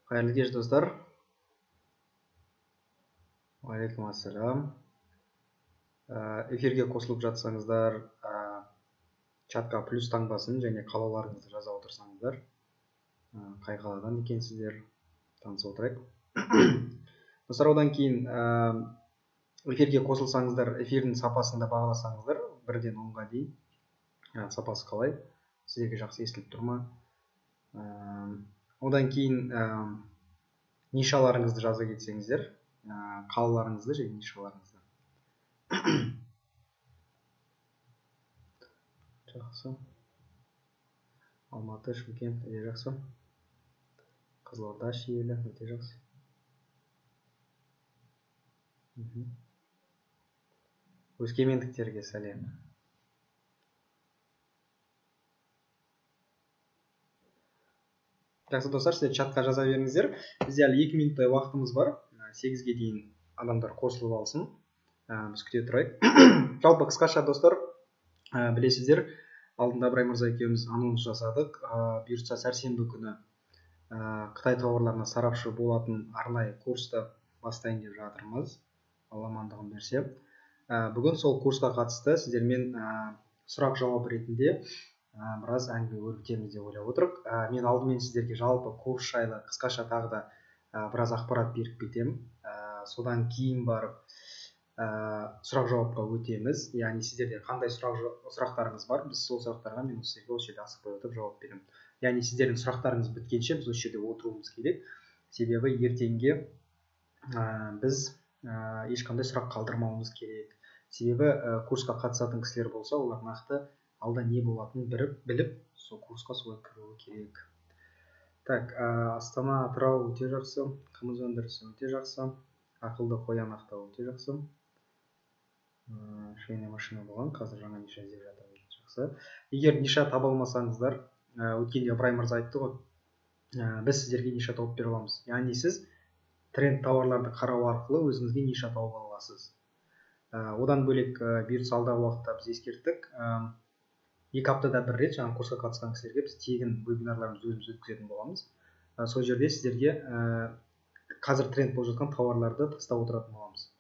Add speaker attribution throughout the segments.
Speaker 1: Қайырлы кеш, достар. Уағалейкум ассалам. Эфирге қосылып жатсаңыздар, чатқа плюс таңбасын және қалаларыңызды жаза отырсаңыздар, қай қаладан екенсіздер, таныса отырайық. Достар, одан кейін эфирге қосылсаңыздар, эфирдің сапасын да бағаласаңыздар, 1-ден 10-ға дейін сапасы қалай, сіздерге жақсы естіліп тұр ма? Одан кейін нишаларыңызды жаза кетсеңіздер, қалаларыңызды және нишаларыңызды. Жақсы. Алматы, Шымкент, өте жақсы. Қызылорда, Шиелі, өте жақсы. Өскемендіктерге сәлем. Жақсы, достар, сіздер чатқа жаза беріңіздер. Бізде әлі 2 минуттай уақытымыз бар. 8-ге дейін адамдар қосылып алсын. Біз күте тұрайық. Жалпы қысқаша, достар, білесіздер, алдында Ыбырай мырза екеуміз анонс жасадық. Бұйыртса, сәрсенбі күні Қытай тауарларына сарапшы болатын арнайы курсты бастайын деп жатырмыз. Алла амандығын берсе. Бүгін сол курсқа қатысты сіздермен сұрақ жауап ретінде біраз әңгіме өрбітеміз деп ойлап отырмық. Мен алдымен сіздерге жалпы курс жайлы қысқаша тағы да біраз ақпарат беріп кетемін. Содан кейін барып сұрақ жауапқа өтеміз. Яғни сіздерде қандай сұрақтарыңыз бар, біз сол сұрақтарға мен сіздерге осы жерде асықпай отырып жауап беремін. Яғни сіздердің сұрақтарыңыз біткенше біз осы жерде отыруымыз керек. Себебі ертеңге біз ешқандай сұрақ қалдырмауымыз керек. Себебі курсқа қатысатын кісілер болса, олар нақты алда не болатынын біліп, сол курсқа солай кіруі керек. Так, Астана, Атырау өте жақсы, қымыз өндірісі өте жақсы, ақылды қоян ақтау өте жақсы. Швейная машина болған, қазір жаңа ниша іздеп жатырмын. Жақсы. Егер ниша таба алмасаңыздар, өткенде Ыбырай мырза айтты ғой, біз сіздерге ниша тауып бере аламыз. Яғни сіз тренд тауарларды қарау арқылы өзіңізге ниша тауып ала аласыз. Одан бөлек, бұйыртса алдағы уақытта біз ескерттік, 2 аптада бір рет жаңа курсқа қатысқан кісілерге біз тегін вебинарларымызды өзіміз өткізетін боламыз. Сол жерде сіздерге қазір тренд болып жатқан тауарларды тастап отыратын боламыз.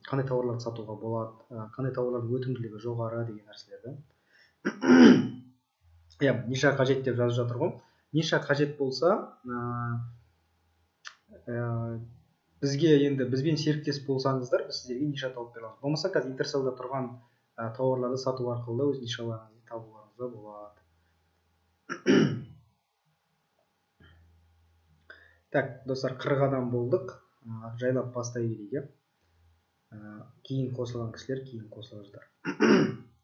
Speaker 1: Қандай тауарларды сатуға болады, қандай тауарлардың өтімділігі жоғары деген нәрселерді. Иә, ниша қажет деп жазып жатыр ғой. Ниша қажет болса, бізге енді бізбен серіктес болсаңыздар, біз сіздерге ниша тауып бере аламыз. Болмаса қазір Интерселда тұрған тауарларды сату арқылы өз нишаларыңызды табуларыңызға болады. Так, достар, 40 адам болдық. Жайлап бастай берейік. Кейін қосылған кісілер кейін қосылып жатар.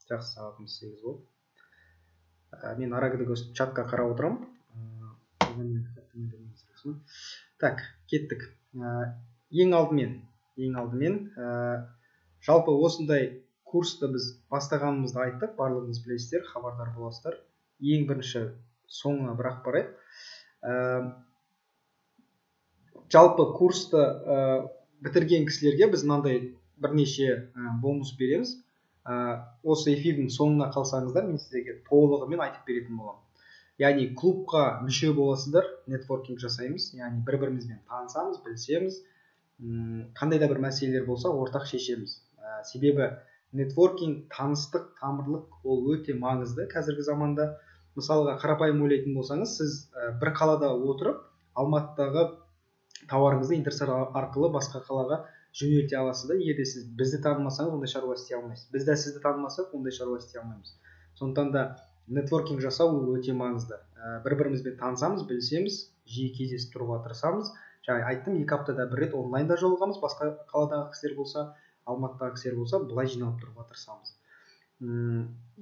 Speaker 1: Жақсы, сағатымыз 8 болды. Мен арагідік өстіп чатқа қарап отырамын. Так, кеттік. Ең алдымен жалпы осындай курсты біз бастағанымызды айттық, барлығыңыз білесіздер, хабардар боласыздар. Ең бірінші соңына бірақ барайық. Жалпы курсты бітірген кісілерге біз мынандай бірнеше бонус береміз. Осы эфирдің соңына қалсаңыздар, мен сіздерге толығымен айтып беретін боламын. Яғни клубқа мүше боласыздар, нетворкинг жасаймыз, яғни бір-бірімізбен танысамыз, білісеміз, қандай да бір мәселелер болса ортақ шешеміз. Себебі нетворкинг, таныстық, тамырлық ол өте маңызды қазіргі заманда. Мысалға, қарапайым ойлайтын болсаңыз, сіз бір қалада отырып, Алматыдағы тауарыңызды Интерсел арқылы басқа қалаға жөнелте аласыз да. Егер де сіз бізді танымасаңыз, ондай шаруа істей алмайсыз. Біз де сізді танымасақ, ондай шаруа істей алмаймыз. Сондықтан да нетворкинг жасау ол өте маңызды. Бір-бірімізбен танысамыз, білісеміз, жиі кездесіп тұруға тырысамыз. Жаңа айттым, 2 аптада бір рет онлайнда жолығамыз, басқа қаладағы кісілер болса, Алматыдағы кісілер болса, былай жиналып тұруға тырысамыз.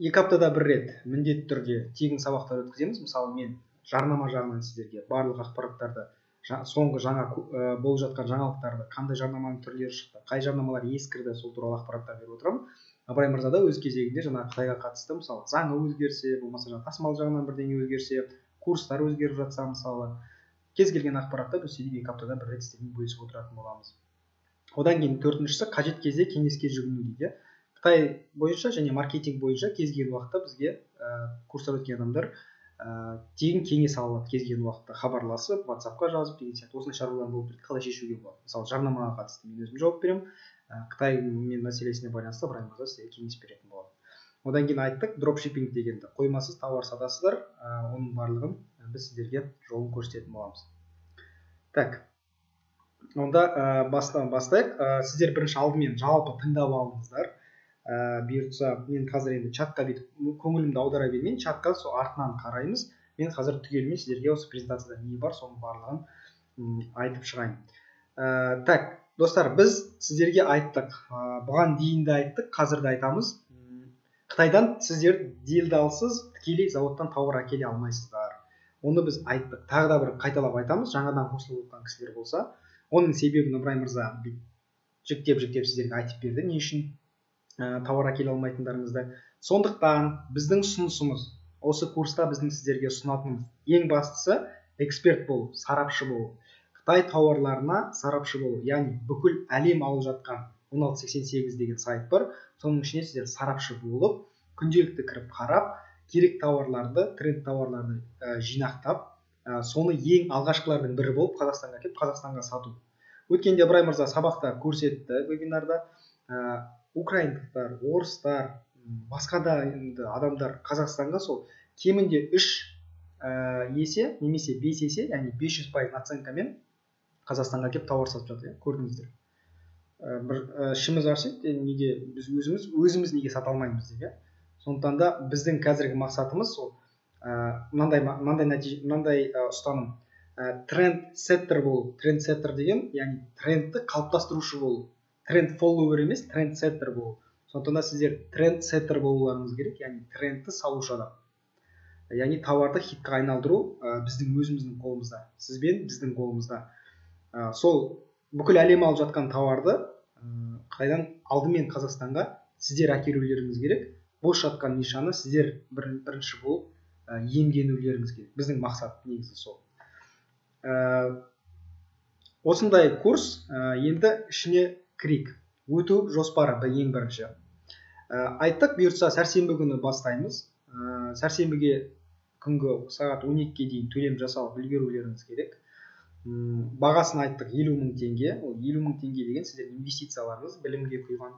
Speaker 1: 2 аптада бір рет міндетті түрде тегін сабақтар өткіземіз. Мысалы, мен жарнама жағынан сіздерге барлық ақпараттарды, соңғы жаңа болып жатқан жаңалықтарды, қандай жарнаманың түрлері шықты, қай жарнамалар ескірді, сол туралы ақпараттар беріп отырамын. Ыбырай мырза да өз кезегінде жаңа Қытайға қатысты, мысалы, заңы өзгерсе, болмаса жаңа тасымал жағынан бірдеңе өзгерсе, курстар өзгеріп жатса, мысалы, кез келген ақпаратты біз сөйтіп 2 аптада бір рет сіздермен бөлісіп отыратын боламыз. Одан кейін төртіншісі, қажет кезде кеңеске жүгіну дейді. Қытай бойынша және маркетинг бойынша кез келген уақытта бізге курстар өткен адамдар Тегін кеңес ала алады кез келген уақытта, хабарласып, WhatsApp-қа жазып деген сияқты. Осындай шаруалар болып тұрады, қалай шешуге болады. Мысалы, жарнамаға қатысты мен өзім жауап беремін. Қытай мен мәселесіне байланысты Ыбырайым мырза сізге кеңес беретін болады. Одан кейін айттық, дропшиппинг дегенді, қоймасыз тауар сатасыздар, оның барлығын біз сіздерге жолын көрсететін боламыз. Так, онда бастайық. Сіздер бірінші алдымен жалпы тыңдап алыңыздар. Бұйыртса, мен қазір енді чатқа бүйтіп көңілімді аудара бермейін, чатқа сол артынан қараймыз. Мен қазір түгелімен сіздерге осы презентацияда не бар, соның барлығын айтып шығайын. Так, достар, біз сіздерге айттық, бұған дейін де айттық, қазір де айтамыз. Қытайдан сіздер делдалсыз тікелей зауыттан тауар әкеле алмайсыздар. Оны біз айттық. Тағы да бір қайталап айтамыз, жаңадан қосылып отқан кісілер болса, оның себебін Ыбырай мырза жіктеп-жіктеп сіздерге айтып берді, не үшін тауар әкеле алмайтындарыңызды. Сондықтан біздің ұсынысымыз, осы курста біздің сіздерге ұсынатынымыз ең бастысы эксперт болу, сарапшы болу. Қытай тауарларына сарапшы болу, яғни бүкіл әлем алып жатқан 1688 деген сайт бар. Соның ішіне сіздер сарапшы болып, күнделікті кіріп қарап, керек тауарларды, тренд тауарларды жинақтап, соны ең алғашқылардың бірі болып Қазақстанға келіп, Қазақстанға сату. Өткенде Ыбырай мырза сабақта көрсетті, вебинарда, украиндықтар, орыстар, басқа да енді адамдар Қазақстанға сол кемінде 3 есе немесе 5 есе, яғни 500% наценкамен Қазақстанға келіп тауар сатып жатыр, көрдіңіздер. Бір ішіміз ашиды, неге біз өзіміз неге сата алмаймыз деп, иә. Сондықтан да біздің қазіргі мақсатымыз сол, мынандай ұстаным, тренд-сеттер болу. Тренд-сеттер деген, яғни трендті қалыптастырушы болу. Тренд фолловер емес, тренд-сеттер болу. Сондықтан да сіздер тренд-сеттер болуларыңыз керек, яғни трендті салушы адам. Яғни тауарды хитқа айналдыру біздің өзіміздің қолымызда, сізбен біздің қолымызда. Сол бүкіл әлем алып жатқан тауарды Қытайдан алдымен Қазақстанға сіздер әкелулеріңіз керек. Бос жатқан нишаны сіздер бірінші болып иемденулеріңіз керек. Біздің мақсат негізі сол. Осындай курс, енді ішіне кірейік. Өту жоспары ең бірінші. Айттық, бұйыртса сәрсенбі күні бастаймыз. Сәрсенбіге күнгі сағат 12-ге дейін төлем жасалып үлгерулеріңіз керек. Бағасын айттық, 50 000 теңге. Ол 50 000 теңге деген сіздердің инвестицияларыңыз, білімге құйған.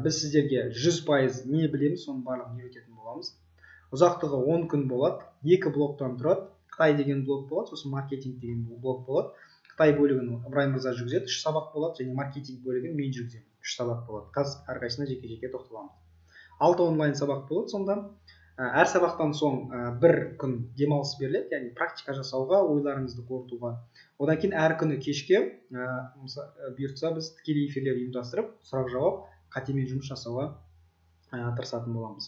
Speaker 1: Біз сіздерге 100% не білеміз, соның барлығын үйрететін боламыз. Ұзақтығы 10 күн болады, 2 блоктан тұрады. Қытай деген блок болады, сосын маркетинг деген блок болады. Қытай бөлігін Ыбырай мырза жүргізеді, 3 сабақ болады, және маркетинг бөлігін мен жүргіземін, 3 сабақ болады. Қазір әрқайсысына жеке-жеке тоқталамыз. 6 онлайн сабақ болады сонда. Әр сабақтан соң бір күн демалыс беріледі, яғни практика жасауға, ойларыңызды қорытуға. Одан кейін әр күні кешке, бұйыртса, біз тікелей эфирлер ұйымдастырып, сұрақ-жауап, қатемен жұмыс жасауға тырысатын боламыз.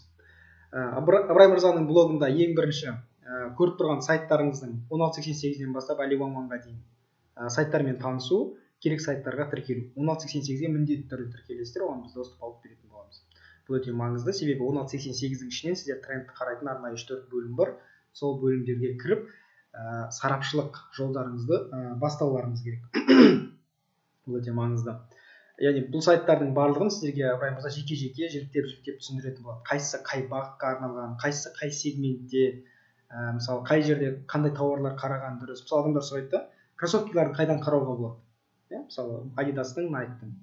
Speaker 1: Ыбырай мырзаның блогында ең бірінші көріп тұрған сайттарыңыздың 1688-ден бастап Алибабаға дейін сайттармен танысу, керек сайттарға тіркелу. 1688-ге міндетті түрде тіркелесіздер, оған біз доступ алып беретін боламыз. Бұл өте маңызды, себебі 1688-дің ішінен сіздер трендті қарайтын арнайы 3-4 бөлім бар. Сол бөлімдерге кіріп, сарапшылық жолдарыңызды бастауларыңыз керек. Бұл өте маңызды. Яғни бұл сайттардың барлығын сіздерге Ыбырай мырза жеке-жеке жіктеп-жіктеп түсіндіретін болады. Қайсысы қай бағытқа арналған, қайсысы қай сегментте, мысалы қай жерде қандай тауарлар қараған дұрыс. Мысалы адамдар сұрайды да, кроссовкиларды қайдан қарауға болады? Иә, мысалы Адидастың, Найктың.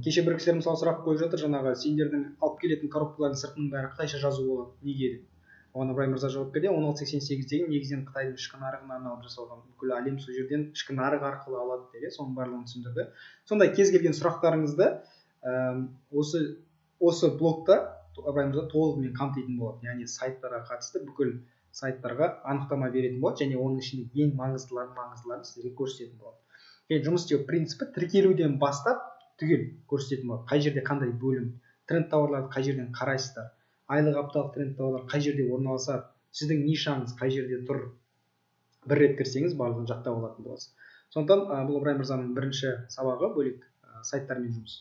Speaker 1: Кеше бір кісілер мысалы сұрақ қойып жатыр, жаңағы сендердің алып келетін коробкалардың сыртының бәрі қытайша жазу болады, неге деп. Оған Ыбырай мырза жауап берді, 1688 деген негізінен Қытайдың ішкі нарығына арналып жасалған, бүкіл әлем сол жерден ішкі нарық арқылы алады деп, соның барлығын түсіндірді. Сондай кез келген сұрақтарыңызды осы блогта Ыбырай мырза толығымен қамтитын болады. Яғни сайттарға қатысты бүкіл сайттарға анықтама беретін болады және оның ішінде ең маңыздыларын сіздерге көрсететін болады. Және жұмыс істеу принципі тіркелуден бастап түгел көрсететін болады. Қай жерде қандай бөлім, тренд тауарларды қай жерден қарайсыздар, айлық апталық тренд тауарлар қай жерде орналасады, сіздің нишаңыз қай жерде тұр. Бір рет кірсеңіз барлығын жаттап алатын боласыз. Сондықтан бұл Ыбырай мырзаның бірінші сабағы бөлек, сайттармен жұмыс.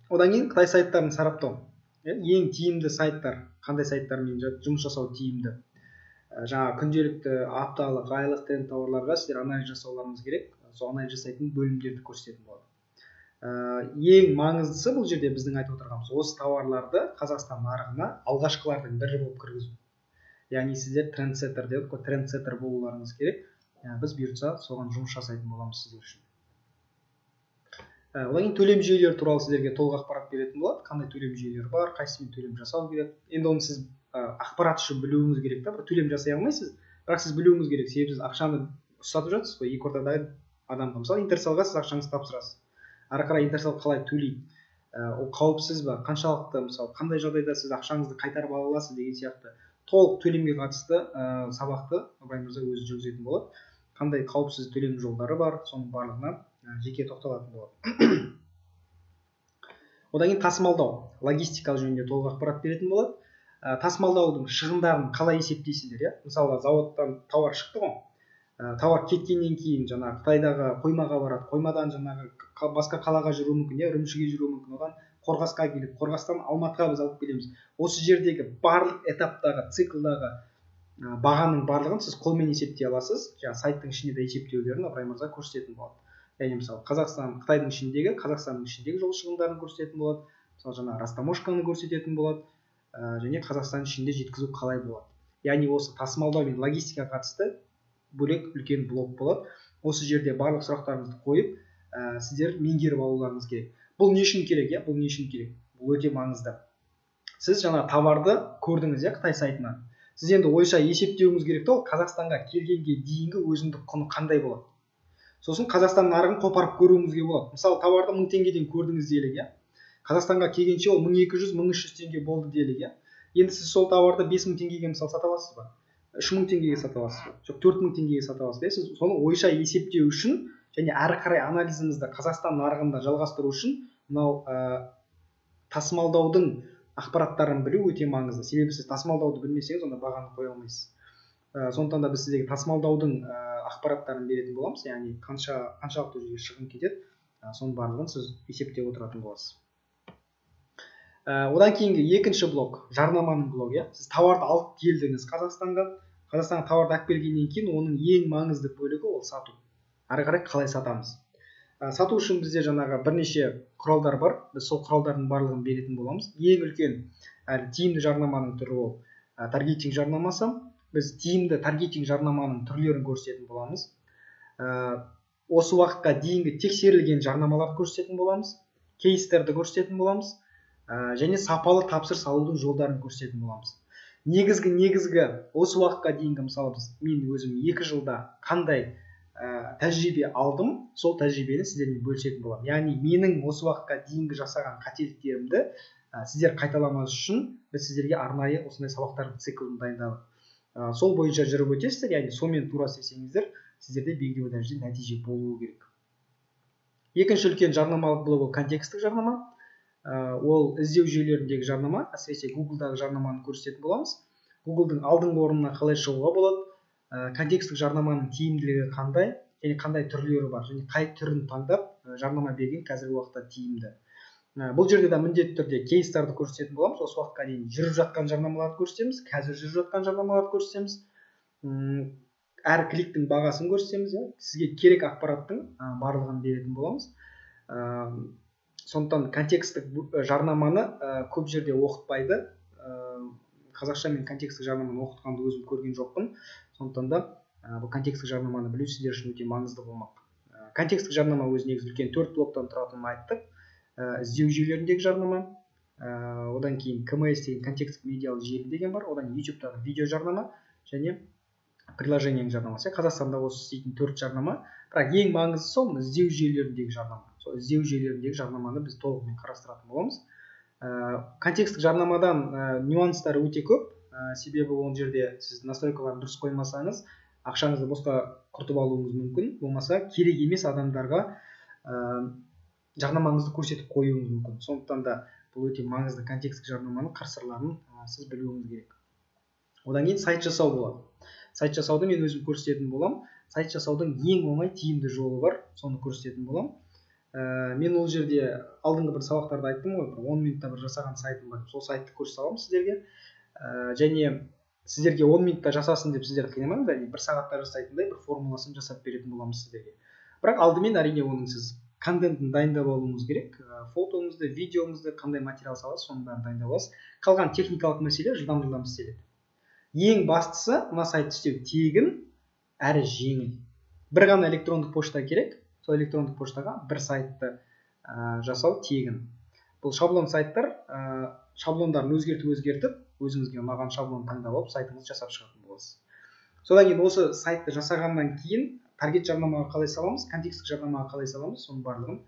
Speaker 1: Одан кейін Қытай сайттарын сараптау. Ең тиімді сайттар, қандай сайттармен жұмыс жасау тиімді. Жаңа күнделікті, апталық, айлық тренд тауарларға сіздер анализ жасауларыңыз керек. Сол анализ жасайтын бөлімдерді көрсететін болады. Ең маңыздысы бұл жерде біздің айтып отырғанымыз, осы тауарларды Қазақстан нарығына алғашқылардың бірі болып кіргізу. Яғни сіздер трендсеттер дедік қой, трендсеттер болуларыңыз керек. Біз бұйыртса соған жұмыс жасайтын боламыз сіздер үшін. Одан кейін төлем жүйелері туралы сіздерге толық ақпарат беретін болады. Қандай төлем жүйелері бар, қайсысымен төлем жасау керек. Енді оны сіз ақпарат үшін білуіңіз керек та, бір төлем жасай алмайсыз, бірақ сіз білуіңіз керек, себебі сіз ақшаны ұстатып жатсыз ғой екі ортадағы адамға. Мысалы, Интерселға сіз ақшаңызды тапсырасыз. Ары қарай Интерсел қалай төлейді, ол қауіпсіз ба, қаншалықты, мысалы, қандай жағдайда сіз ақшаңызды қайтарып ала аласыз деген сияқты толық төлемге қатысты сабақты Ыбырай мырза өзі жүргізетін болады. Қандай қауіпсіз төлем жолдары бар, соның барлығына жеке тоқталатын болады. Одан кейін тасымалдау, логистика жөнінде толық ақпарат беретін болады. Тасымалдаудың шығындарын қалай есептейсіздер, иә? Мысалы, зауыттан тауар шықты ғой. Тауар кеткеннен кейін жаңағы Қытайдағы қоймаға барады, қоймадан жаңағы басқа қалаға жүруі мүмкін, иә, Үрімшіге жүруі мүмкін, одан Қорғасқа келіп, Қорғастан Алматыға біз алып келеміз. Осы жердегі барлық этаптағы, циклдағы бағаның барлығын сіз қолмен есептей аласыз. Жаңа сайттың ішінде де есептеулерін Ыбырай мырза көрсететін болады. Яғни, мысалы, Қазақстан, Қытайдың ішіндегі, Қазақстанның ішіндегі жол шығындарын көрсететін болады. Мысалы, жаңа растаможканы көрсететін болады. Және Қазақстан ішінде жеткізу қалай болады. Яғни осы тасымалдау мен логистикаға қатысты бөлек үлкен блок болады. Осы жерде барлық сұрақтарыңызды қойып, сіздер меңгеріп алуларыңыз керек. Бұл не үшін керек, иә? Бұл не үшін керек? Бұл өте маңызды. Сіз жаңа товарды көрдіңіз, иә, Қытай сайтынан. Сіз енді ойша есептеуіңіз керек та, ол Қазақстанға келгенге дейінгі өзіндік құны қандай болады. Сосын Қазақстан нарығын қопарып көруіңізге болады. Мысалы, товарды 1000 теңгеден көрдіңіз делік, иә. Қазақстанға келгенше ол 1200, 1300 теңге болды делік, иә. Енді сіз сол товарды 5000 теңгеге мысалы сата аласыз ба? 3000 теңгеге сата аласыз ба? Жоқ, 4000 теңгеге сата аласыз ба? Сіз соны ойша есептеу үшін және әрі қарай анализіңізді Қазақстан нарығында жалғастыру үшін мынау тасымалдаудың ақпараттарын білу өте маңызды. Себебі сіз тасымалдауды білмесеңіз, онда бағаны қоя алмайсыз. Сондықтан да біз сіздерге тасымалдаудың ақпараттарын беретін боламыз, яғни қаншалықты жерге шығын кетеді, соның барлығын сіз есептеп отыратын боласыз. Одан кейінгі екінші блок, жарнаманың блогы, иә. Сіз тауарды алып келдіңіз Қазақстанға. Қазақстанға тауарды алып келгеннен кейін оның ең маңызды бөлігі ол сату. Ары қарай қалай сатамыз? Сату үшін бізде жаңағы бірнеше құралдар бар. Біз сол құралдардың барлығын беретін боламыз. Ең үлкен әрі тиімді жарнаманың түрі ол таргетинг жарнамасы. Біз тиімді таргетинг жарнаманың түрлерін көрсететін боламыз. Осы уақытқа дейінгі тексерілген жарнамаларды көрсететін боламыз, кейстерді көрсететін боламыз, және сапалы тапсырыс алудың жолдарын көрсететін боламыз. Негізгі осы уақытқа дейінгі, мысалы, мен өзім 2 жылда қандай тәжірибе алдым, сол тәжірибені сіздермен бөлісетін боламын. Яғни менің осы уақытқа дейінгі жасаған қателіктерімді сіздер қайталамас үшін біз сіздерге арнайы осындай сабақтардың циклін дайындадық. Сол бойынша жүріп өтесіздер, яғни сонымен тура істесеңіздер, сіздерде белгілі бір дәрежеде нәтиже болуы керек. Екінші үлкен жарнамалық блок ол контексттік жарнама. Ол іздеу жүйелеріндегі жарнама, әсіресе Google'дағы жарнаманы көрсететін боламыз. Google'дың алдыңғы орнына қалай шығуға болады, контексттік жарнаманың тиімділігі қандай, және қандай түрлері бар, және қай түрін таңдап жарнама берген қазіргі уақытта тиімді. Бұл жерде де міндетті түрде кейстарды көрсететін боламыз. Осы уақытқа дейін жүріп жатқан жарнамаларды көрсетеміз, қазір жүріп жатқан жарнамаларды көрсетеміз, әр кликтің бағасын көрсетеміз, сізге керек ақпараттың барлығын беретін боламыз. Сондықтан контексттік жарнаманы көп жерде оқытпайды. Қазақша мен контексттік жарнаманы оқытқанды өзім көрген жоқпын. Сондықтан да бұл контексттік жарнаманы білу сіздер үшін өте маңызды болмақ. Контексттік жарнама өзі негізі үлкен 4 блоктан тұратынын айттық. Іздеу жүйелеріндегі жарнама, одан кейін КМС деген контексттік медиалық желі деген бар, одан YouTube'дағы видео жарнама және приложениенің жарнамасы. Қазақстанда осы істейтін 4 жарнама. Бірақ ең маңыздысы сол іздеу жүйелеріндегі жарнама. Сол іздеу жүйелеріндегі жарнаманы біз толығымен қарастыратын боламыз. Контексттік жарнамадан нюанстары өте көп. Себебі ол жерде сіз настройкаларын дұрыс қоймасаңыз, ақшаңызды босқа құртып алуыңыз мүмкін. Болмаса керек емес адамдарға жарнамаңызды көрсетіп қоюыңыз мүмкін. Сондықтан да бұл өте маңызды контексттік жарнаманың қыр-сырларын сіз білуіңіз керек. Одан кейін сайт жасау болады. Сайт жасауды мен өзім көрсететін боламын. Сайт жасаудың ең оңай тиімді жолы бар, соны көрсететін боламын. Мен ол жерде алдыңғы бір сабақтарда айттым ғой, бір 10 минутта бір жасаған сайтым бар. Сол сайтты көрсете аламын сіздерге. Және сіздерге 10 минутта жасасын деп сіздерді қинамаймыз, әрине бір сағатта жасайтындай бір формуласын жасап беретін боламыз сіздерге. Бірақ алдымен әрине оның сіз контентін дайындап алуыңыз керек. Фотоңызды, видеоңызды, қандай материал саласыз, соның бәрін дайындап аласыз. Қалған техникалық мәселе жылдам-жылдам істеледі. Ең бастысы, мына сайтты істеу тегін әрі жеңіл. Бір ғана электрондық пошта керек, сол электрондық поштаға бір сайтты жасау тегін. Бұл шаблон сайттар, шаблондарын өзгертіп, өзіңізге ұнаған шаблон таңдап алып, сайтыңызды жасап шығатын боласыз. Содан кейін осы сайтты жасағаннан кейін таргет жарнамаға қалай саламыз, контексттік жарнамаға қалай саламыз, соның барлығын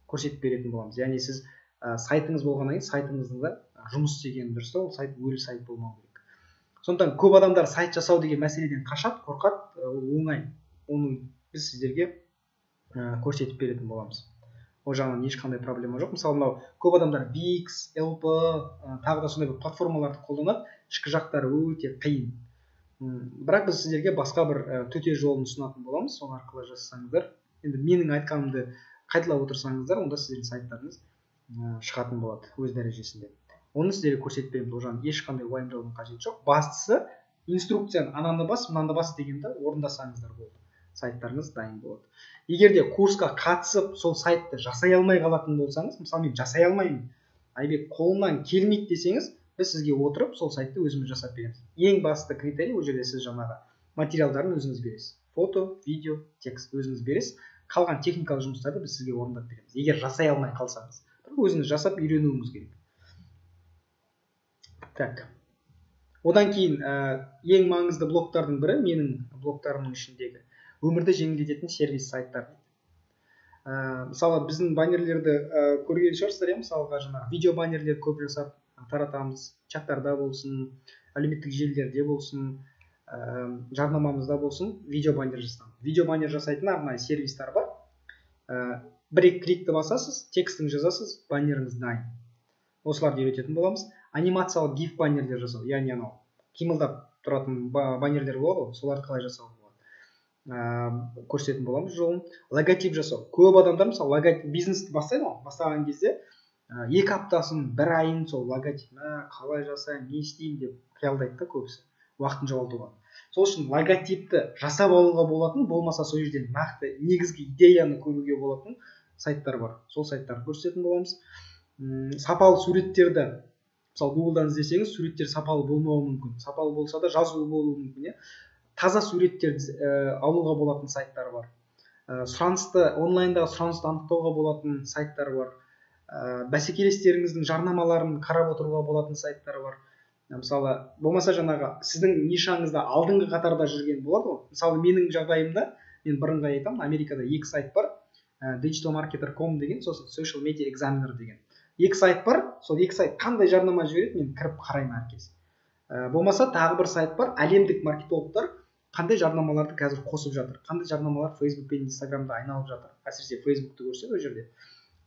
Speaker 1: көрсетіп беретін боламыз. Яғни сіз сайтыңыз болғаннан кейін сайтыңыздың да жұмыс істегені дұрыс та, ол сайт өлі сайт болмау керек. Сондықтан көп адамдар сайт жасау деген мәселеден қашады, қорқады, ол оңай. Оны біз сіздерге көрсетіп беретін боламыз. Ол жағынан ешқандай проблема жоқ. Мысалы, мынау көп адамдар Wix, LP, тағы да сондай бір платформаларды қолданады, ішкі жақтары өте қиын. Бірақ біз сіздерге басқа бір төте жолын ұсынатын боламыз, сол арқылы жасасаңыздар. Енді менің айтқанымды қайталап отырсаңыздар, онда сіздердің сайттарыңыз шығатын болады өз дәрежесінде. Оны сіздерге көрсетіп береміз, ол жағынан ешқандай уайымдаудың қажеті жоқ. Бастысы, инструкцияны ананы бас, мынаны бас дегенді орындасаңыздар болды. Сайттарыңыз дайын болады. Егер де курсқа қатысып, сол сайтты жасай алмай қалатын болсаңыз, мысалы мен жасай алмаймын, Айбек қолымнан келмейді десеңіз, біз сізге отырып сол сайтты өзіміз жасап береміз. Ең басты критерий ол жерде сіз жаңағы материалдарын өзіңіз бересіз. Фото, видео, текст өзіңіз бересіз. Қалған техникалық жұмыстарды біз сізге орындап береміз. Егер жасай алмай қалсаңыз, бірақ өзіңіз жасап үйренуіңіз керек. Так. Одан кейін ең маңызды блоктардың бірі, менің блоктарымның ішіндегі өмірді жеңілдететін сервис сайттар. Мысалы, біздің баннерлерді көрген шығарсыздар, мысалға жаңағы видео баннерлер көп жасап таратамыз, чаттарда болсын, әлеуметтік желілерде болсын, жарнамамызда болсын, видео баннер жасаймыз. Видео баннер жасайтын арнайы сервистер бар. Бір екі кликті басасыз, текстін жазасыз, баннеріңіз дайын. Осыларды үйрететін боламыз. Анимациялық гиф баннерлер жасау, яғни анау қимылдап тұратын баннерлер болады ғой, соларды қалай жасауға болады, көрсететін боламыз жолын. Логотип жасау. Көп адамдар мысалы логотип бизнесті бастайды ғой, бастаған кезде 2 аптасын, 1 айын сол логотип, қалай жасаймын, не істеймін деп қиялдайды да көбісі, уақытын жоғалтуға. Сол үшін логотипті жасап алуға болатын, болмаса сол жерден нақты негізгі идеяны көруге болатын сайттар бар. Сол сайттарды көрсететін боламыз. Сапалы суреттерді, мысалы Google'дан іздесеңіз, суреттер сапалы болмауы мүмкін. Сапалы болса да жазулы болуы мүмкін, иә. Таза суреттерді алуға болатын сайттар бар. Сұранысты, онлайндағы сұранысты анықтауға болатын сайттар бар. Бәсекелестеріңіздің жарнамаларын қарап отыруға болатын сайттар бар. Мысалы, болмаса жаңағы сіздің нишаңызда алдыңғы қатарда жүрген болады ғой. Мысалы, менің жағдайымда, мен бұрынғы айтамын, Америкада 2 сайт бар. digitalmarketer.com деген, сосын Social Media Examiner деген. 2 сайт бар, сол 2 сайт қандай жарнама жібереді, мен кіріп қараймын әркез. Болмаса тағы бір сайт бар, әлемдік маркетологтар қандай жарнамаларды қазір қосып жатыр, қандай жарнамалар Facebook пен Instagramда айналып жатыр. Әсіресе Facebook'ты көрсек, ол жерде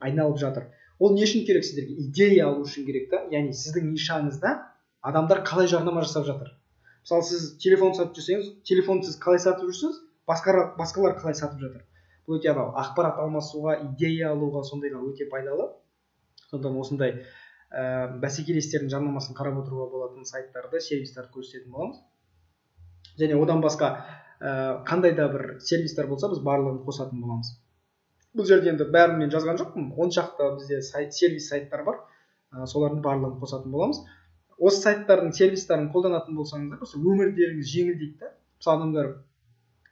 Speaker 1: айналып жатыр. Ол не үшін керек сіздерге? Идея алу үшін керек та. Яғни сіздің нишаңызда адамдар қалай жарнама жасап жатыр. Мысалы, сіз телефон сатып жүрсеңіз, телефон сіз қалай сатып жүрсіз, басқалар қалай сатып жатыр. Бұл өте анау ақпарат алмасуға, идея алуға, сондайға өте пайдалы. Сондықтан осындай бәсекелестердің жарнамасын қарап отыруға болатын сайттарды, сервистарды көрсететін боламыз. Және одан басқа қандай да бір сервистер болса, біз барлығын қосатын боламыз. Бұл жерде енді бәрін мен жазған жоқпын. 10 шақты бізде сервис сайттар бар. Солардың барлығын қосатын боламыз. Осы сайттардың сервистерін қолданатын болсаңыздар, осы өмірлеріңіз жеңілдейді да. Мысалы, адамдар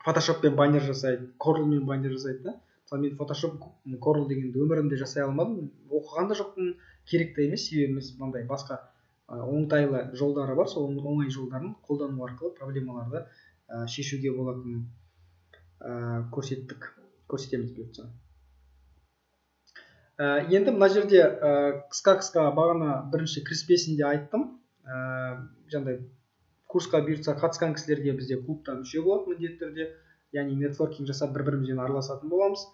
Speaker 1: Photoshop-пен баннер жасайды, Corel-мен баннер жасайды да. Мысалы, мен Photoshop, Corel дегенді өмірімде жасай алмадым, оқыған да жоқпын, керек те емес, себебі біз мынандай басқа оңтайлы жолдары бар, сол оңай жолдарын қолдану арқылы проблемаларды шешуге болатынын көрсетеміз бұйыртса. Енді мына жерде қысқа-қысқа бағана бірінші кіріспесінде айттым. Жаңағыдай курсқа бұйыртса қатысқан кісілерге бізде клубта мүше болады міндетті түрде. Яғни нетворкинг жасап бір-бірімізбен араласатын боламыз.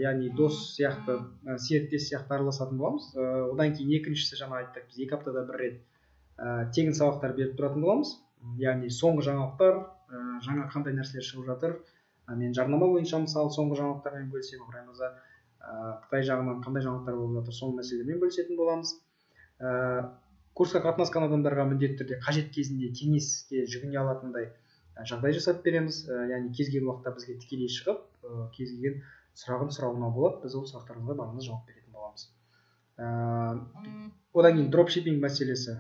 Speaker 1: Яғни дос сияқты, серіктес сияқты араласатын боламыз. Одан кейін екіншісі, жаңа айттық, біз 2 аптада бір рет тегін сабақтар беріп тұратын боламыз. Яғни соңғы жаңалықтар, жаңа қандай нәрселер шығып жатыр. Мен жарнама бойынша мысалы соңғы жаңалықтармен бөлісемін, Ыбырай мырза Қытай жағынан қандай жаңалықтар болып жатыр, сол мәселелермен бөлісетін боламыз. Курсқа қатынасқан адамдарға міндетті түрде қажет кезінде кеңеске жүгіне алатындай жағдай жасап береміз. Яғни кез келген уақытта бізге тікелей шығып, кез келген сұрағын сұрауына болады. Біз ол сұрақтарыңызға барлығына жауап беретін боламыз. Одан кейін дропшиппинг мәселесі,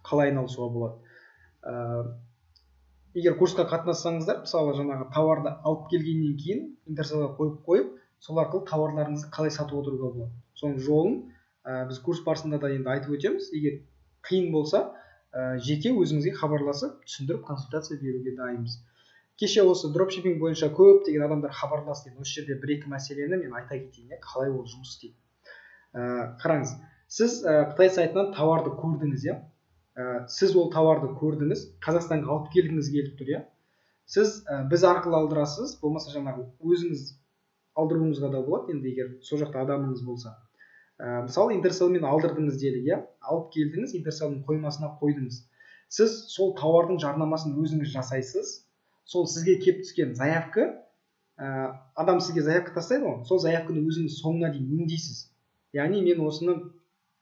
Speaker 1: қалай айналысуға болады. Егер курсқа қатынассаңыздар, мысалы жаңағы тауарды алып келгеннен кейін Интерселға қойып, сол арқылы тауарларыңызды қалай сатып отыруға болады. Соның жолын біз курс барысында да енді айтып өтеміз. Егер қиын болса, жеке өзіңізге хабарласып, түсіндіріп консультация беруге дайынбыз. Кеше осы дропшиппинг бойынша көптеген адамдар хабарласты. Осы жерде бір-екі мәселені мен айта кетейін, қалай ол жұмыс істейді. Қараңыз, сіз Қытай сайтынан тауарды көрдіңіз, иә? Сіз ол тауарды көрдіңіз, Қазақстанға алып келгіңіз келіп тұр, иә? Сіз біз арқылы алдырасыз, болмаса жаңағы өзіңіз алдыруыңызға да болады, енді егер сол жақта адамыңыз болса. Мысалы, Интерселмен алдырдыңыз делік, иә? Алып келдіңіз, Интерселдің қоймасына қойдыңыз. Сіз сол тауардың жарнамасын өзіңіз жасайсыз. Сол сізге кеп түскен заявка, адам сізге заявка тастайды ғой, сол заявканы өзіңіз соңына дейін өңдейсіз. Яғни мен осыны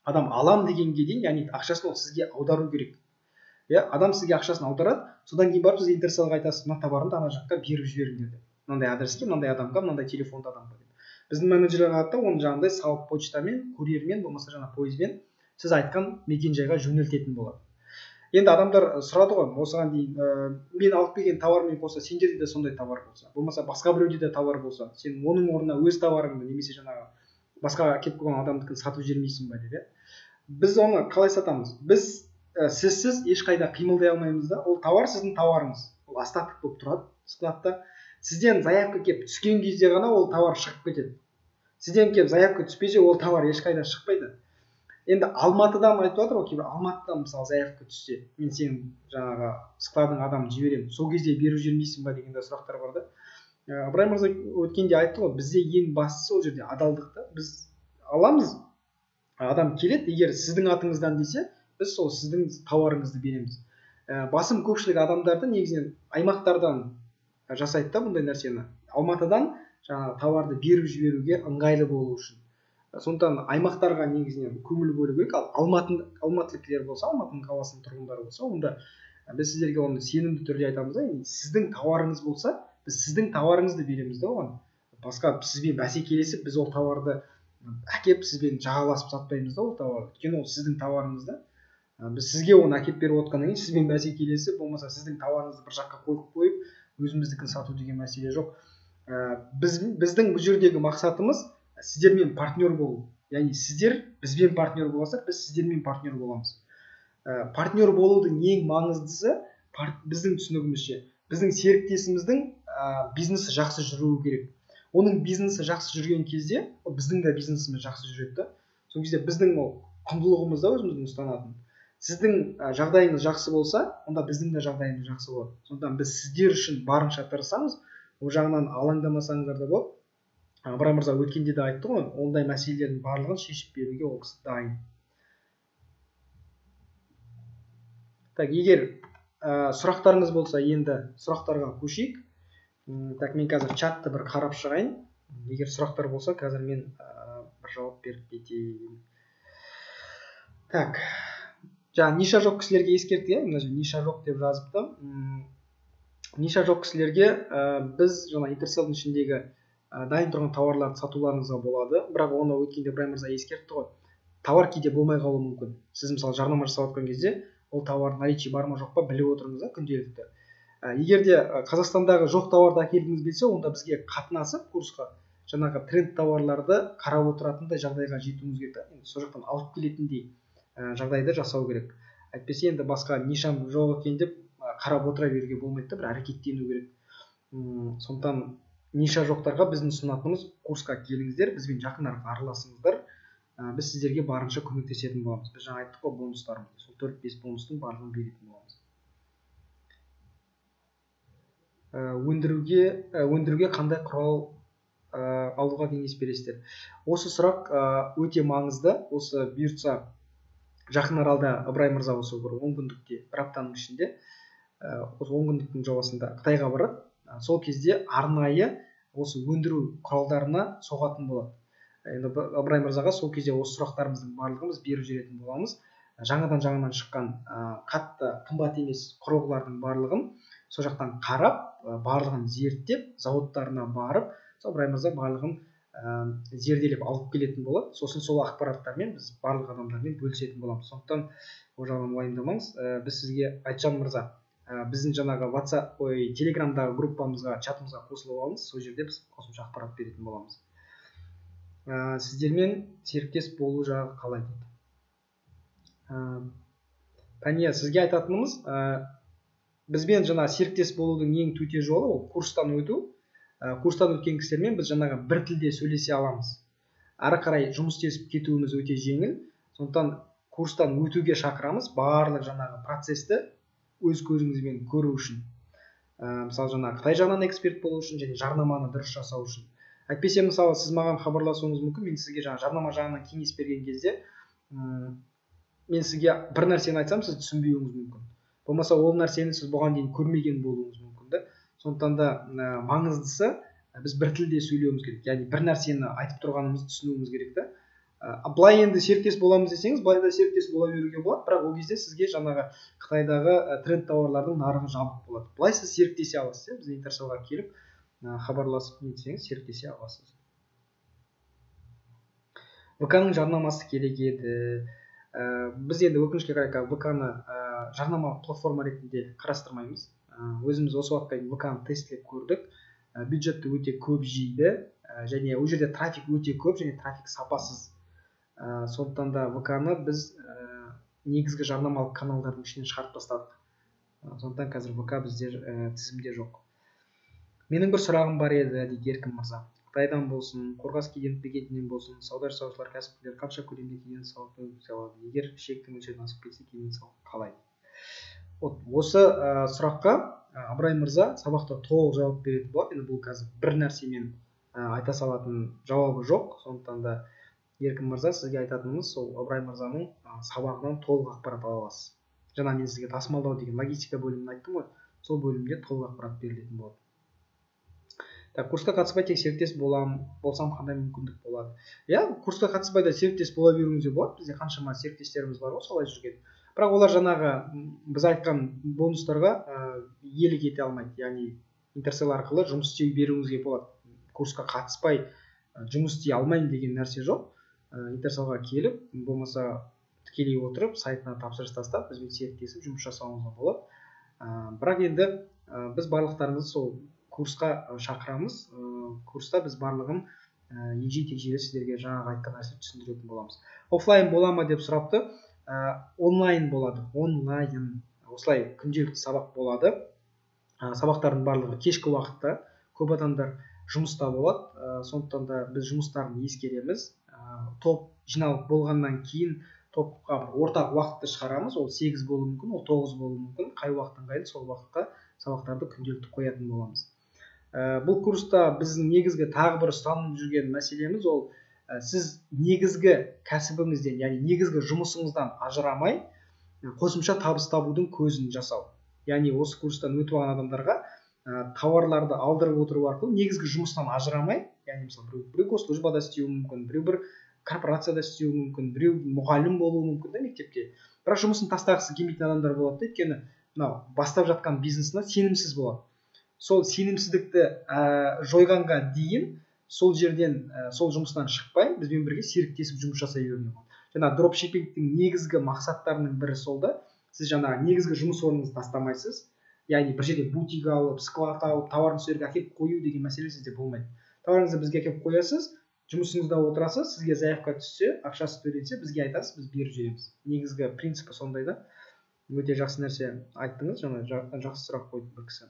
Speaker 1: адам алам дегенге дейін, яғни ақшасын ол сізге аудару керек. Иә, адам сізге ақшасын аударады, содан кейін барып сіз Интерселға айтасыз, мына товарымды ана жаққа беріп жіберіңдер деп. Мынандай адреске, мынандай адамға, мынандай телефонды адамға деп. Біздің менеджерлер алады да, оны жаңағыдай салып почтамен, курьермен, болмаса жаңа пойызбен сіз айтқан мекен-жайға жөнелтетін болады. Енді адамдар сұрады ғой, осыған дейін мен алып келген товармен қоса сендерде де сондай товар болса, болмаса басқа біреуде де товар болса, сен оның орнына өз товарыңды немесе жаңағы басқа келіп қойған адамдікін сатып жібермейсің ба деп. Біз оны қалай сатамыз? Біз сізсіз ешқайда қимылдай алмаймыз да. Ол товар сіздің товарыңыз, ол остаток болып тұрады складта. Сізден заявка келіп түскен кезде ғана ол товар шығып кетеді. Сізден келіп заявка түспесе, ол товар ешқайда шықпайды. Енді Алматыдан айтып жатыр ғой, кейбір Алматыдан мысалы заявка түссе, мен сенің жаңағы складың адамын жіберемін, сол кезде беріп жібермейсің ба деген де сұрақтар бар да. Ыбырай мырза өткенде айтты ғой, бізде ең бастысы ол жерде адалдық та. Біз аламыз, адам келеді, егер сіздің атыңыздан десе, біз сол сіздің тауарыңызды береміз. Басым көпшілік адамдарды негізінен аймақтардан жасайды да бұндай нәрсені. Алматыдан жаңағы тауарды беріп жіберуге ыңғайлы болу үшін. Сондықтан аймақтарға негізінен көңіл бөлу керек. Ал алматылықтар болса, Алматының қаласының тұрғындары болса, онда біз сіздерге оны сенімді түрде айтамыз да, сіздің тауарыңыз болса, біз сіздің тауарыңызды береміз да оған. Басқа сізбен бәсекелесіп, біз ол тауарды әкеп сізбен жағаласып сатпаймыз да ол тауарды. Өйткені ол сіздің тауарыңыз да. Біз сізге оны әкеп беріп отқаннан кейін сізбен бәсекелесіп, болмаса сіздің тауарыңызды бір жаққа қойып қойып, өзіміздікін сату деген мәселе жоқ. Біздің бұл жердегі мақсатымыз сіздермен партнер болу. Яғни сіздер бізбен партнер боласыздар, біз сіздермен партнер боламыз. Партнер болудың ең маңыздысы, біздің түсінігімізше, біздің серіктесіміздің бизнесі жақсы жүруі керек. Оның бизнесі жақсы жүрген кезде, ол біздің де бизнесіміз жақсы жүреді да. Сол кезде біздің ол құндылығымыз да өзіміздің ұстанатын. Сіздің жағдайыңыз жақсы болса, онда біздің де жағдайымыз жақсы болады. Сондықтан біз сіздер үшін барынша тырысамыз. Ол жағынан алаңдамасаңыздар да болады. Ыбырай мырза өткенде де айтты ғой, ондай мәселелердің барлығын шешіп беруге ол кісі дайын. Так, егер сұрақтарыңыз болса, енді сұрақтарға көшейік. Так, мен қазір чатты бір қарап шығайын. Егер сұрақтар болса, қазір мен бір жауап беріп кетейін. Так, жаңа ниша жоқ кісілерге ескертті, иә, мына жерде ниша жоқ деп жазыпты. Ниша жоқ кісілерге біз жаңа Интерселдің ішіндегі дайын тұрған тауарларды сатуларыңызға болады. Бірақ оны өткенде Ыбырай мырза ескертті ғой. Тауар кейде болмай қалуы мүмкін. Сіз мысалы жарнама жасап жатқан кезде ол тауар наличие бар ма жоқ па біліп отырыңыз да күнделікті. Егер де Қазақстандағы жоқ тауарды әкелгіңіз келсе, онда бізге қатынасып курсқа жаңағы тренд тауарларды қарап отыратындай жағдайға жетуіңіз керек. Енді сол жақтан алып келетіндей жағдайды жасау керек. Әйтпесе енді басқа нишам жоқ екен деп қарап отыра беруге болмайды да, бір әрекеттену керек. Сондықтан ниша жоқтарға біздің ұсынатынымыз курсқа келіңіздер, бізбен жақынырақ араласыңыздар, біз сіздерге барынша көмектесетін боламыз. Біз жаңа айттық қой бонустарымызды, сол 4-5 бонустың барлығын беретін боламыз. Өндіруге қандай құрал алуға кеңес бересіздер? Осы сұрақ өте маңызды. Осы бұйыртса жақын аралда Ыбырай мырза осы бір 10 күндікте, бір аптаның ішінде, осы 10 күндіктің жобасында Қытайға барады. Сол кезде арнайы осы өндіру құралдарына соғатын болады. Енді Ыбырай мырзаға сол кезде осы сұрақтарымыздың барлығын біз беріп жіберетін боламыз. Жаңадан шыққан қатты қымбат емес құрылғылардың барлығын сол жақтан қарап, барлығын зерттеп, зауыттарына барып, сол Ыбырай мырза барлығын зерделеп алып келетін болады. Сосын сол ақпараттармен біз барлық адамдармен бөлісетін боламыз. Сондықтан ол жағынан уайымдамаңыз. Біз сізге, Айтжан мырза, біздің жаңағы WhatsApp, ой, Телеграмдағы группамызға, чатымызға қосылып алыңыз. Сол жерде біз қосымша ақпарат беретін боламыз. Сіздермен серіктес болу жағы қалай дейді. Пәния, сізге айтатынымыз, бізбен жаңа серіктес болудың ең төте жолы ол курстан өту. Курстан өткен кісілермен біз жаңағы бір тілде сөйлесе аламыз. Ары қарай жұмыс істесіп кетуіміз өте жеңіл. Сондықтан курстан өтуге шақырамыз, барлық жаңағы процесті өз көзіңізбен көру үшін. Мысалы, жаңағы Қытай жағынан эксперт болу үшін және жарнаманы дұрыс жасау үшін. Әйтпесе, мысалы, сіз маған хабарласуыңыз мүмкін, мен сізге жаңа жарнама жағынан кеңес берген кезде мен сізге бір нәрсені айтсам, сіз түсінбеуіңіз мүмкін. Болмаса ол нәрсені сіз бұған дейін көрмеген болуыңыз мүмкін да. Сондықтан да маңыздысы біз бір тілде сөйлеуіміз керек. Яғни бір нәрсені айтып тұрғанымызды түсінуіміз керек та. Былай енді серіктес боламыз десеңіз, былай да серіктес бола беруге болады, бірақ ол кезде сізге жаңағы Қытайдағы тренд тауарлардың нарығы жабық болады. Былай сіз серіктесе аласыз, біз Интерселға келіп хабарласып нетсеңіз, серіктесе аласыз. ВК-ның жарнамасы керек еді. Біз енді өкінішке қарай ВК-ны жарнамалық платформа ретінде қарастырмаймыз. Өзіміз осы уақытқа дейін ВК-ны тестілеп көрдік. Бюджетті өте көп жейді, және ол жерде трафик өте көп және трафик сапасыз. Сондықтан да ВК-ны біз негізгі жарнамалық каналдардың ішінен шығарып тастадық. Сондықтан қазір ВК бізде тізімде жоқ. Менің бір сұрағым бар еді, дейді Еркін мырза. Қытайдан болсын, Қорғас кеден бекетінен болсын, сауда жасаушылар, кәсіпкерлер қанша көлемде кеден салық төлей алады? Егер шектің мөлшерінен асып кетсе, кеден салық қалай? Осы сұраққа Абырай мырза сабақта толық жауап беретін болады. Енді бұл қазір бір нәрсемен айта салатын жауабы жоқ. Сондықтан да Еркін мырза, сізге айтатынымыз сол Ыбырай мырзаның сабағынан толық ақпарат ала аласыз. Жаңа мен сізге тасымалдау деген логистика бөлімін айттым ғой, сол бөлімде толық ақпарат берілетін болады. Так, курсқа қатыспай тек серіктес болсам қандай мүмкіндік болады? Иә, курсқа қатыспай да серіктес бола беруіңізге болады. Бізде қаншама серіктестеріміз бар ғой солай жүрген. Бірақ олар жаңағы біз айтқан бонустарға иелік ете алмайды. Яғни Интерсел арқылы жұмыс істей беруіңізге болады. Курсқа қатыспай жұмыс істей алмаймын деген нәрсе жоқ. Интерселға келіп, болмаса тікелей отырып, сайтына тапсырыс тастап, бізбен серіктесіп жұмыс жасауыңызға болады. Бірақ енді біз барлықтарыңызды сол курсқа шақырамыз. Курста біз барлығын егжей-тегжейлі сіздерге жаңағы айтқан нәрсені түсіндіретін боламыз. Офлайн бола ма деп сұрапты. Онлайн болады. Онлайн. Осылай күнделікті сабақ болады. Сабақтардың барлығы кешкі уақытта. Көп адамдар жұмыста болады. Сондықтан да біз жұмыстарын ескереміз. Топ жиналып болғаннан кейін топқа бір ортақ уақытты шығарамыз. Ол 8 болуы мүмкін, ол 9 болуы мүмкін. Қай уақыт ыңғайлы, сол уақытқа сабақтарды күнделікті қоятын боламыз. Бұл курста біздің негізгі тағы бір ұстанып жүрген мәселеміз ол сіз негізгі кәсібіңізден, яғни негізгі жұмысыңыздан ажырамай қосымша табыс табудың көзін жасау. Яғни осы курстан өтіп алған адамдарға тауарларды алдырып отыру арқылы негізгі жұмыстан ажырамай, яғни мысалы біреу госслужбада істеуі мүмкін, біреу бір корпорацияда істеуі мүмкін, біреу мұғалім болуы мүмкін да мектепте. Бірақ жұмысын тастағысы келмейтін адамдар болады да, өйткені мынау бастап жатқан бизнесіне сенімсіз болады. Сол сенімсіздікті жойғанға дейін сол жерден, сол жұмыстан шықпай, бізбен бірге серіктесіп жұмыс жасай беруге болады. Жаңа дропшиппингтің негізгі мақсаттарының бірі сол да, сіз жаңағы негізгі жұмыс орныңызды тастамайсыз, яғни бір жерде бутик алып, склад алып, тауарын сол жерге әкеліп қою деген мәселе сізде болмайды. Тауарыңызды бізге әкеліп қоясыз, жұмысыңызда отырасыз, сізге заявка түссе, ақшасы төленсе, бізге айтасыз, біз беріп жібереміз. Негізгі принципі сондай да. Өте жақсы нәрсе айттыңыз, жаңа жақсы сұрақ қойды бір кісі.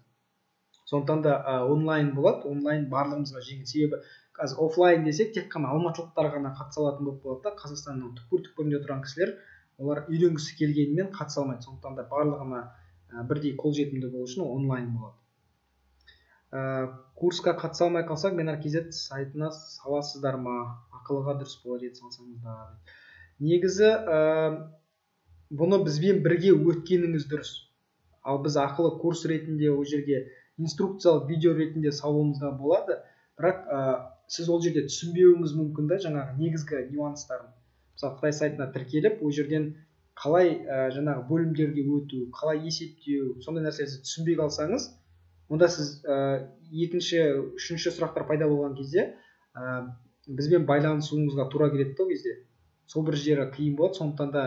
Speaker 1: Сондықтан да онлайн болады, онлайн барлығымызға жеңіл. Себебі қазір офлайн десек, тек қана алматылықтар ғана қатыса алатын болып қалады да, Қазақстанның түкпір-түкпірінде тұрған кісілер, олар үйренгісі келгенімен қатыса алмайды. Сондықтан да барлығына бірдей қолжетімді болу үшін онлайн болады. Курсқа қатыса алмай қалсақ, Менар KZ сайтына саласыздар ма? Ақылыға дұрыс болар еді салсаңыздар. Негізі бұны бізбен бірге өткеніңіз дұрыс. Ал біз ақылы курс ретінде ол жерге инструкциялық видео ретінде салуымызға болады, бірақ сіз ол жерде түсінбеуіңіз мүмкін да жаңағы негізгі нюанстарын. Мысалы, Қытай сайтына тіркеліп, ол жерден қалай жаңағы бөлімдерге өту, қалай есептеу, сондай нәрселерді түсінбей қалсаңыз, онда сіз екінші, үшінші сұрақтар пайда болған кезде Бізбен байланысуыңызға тура келеді ол кезде. Сол бір жері қиын болады, сондықтан да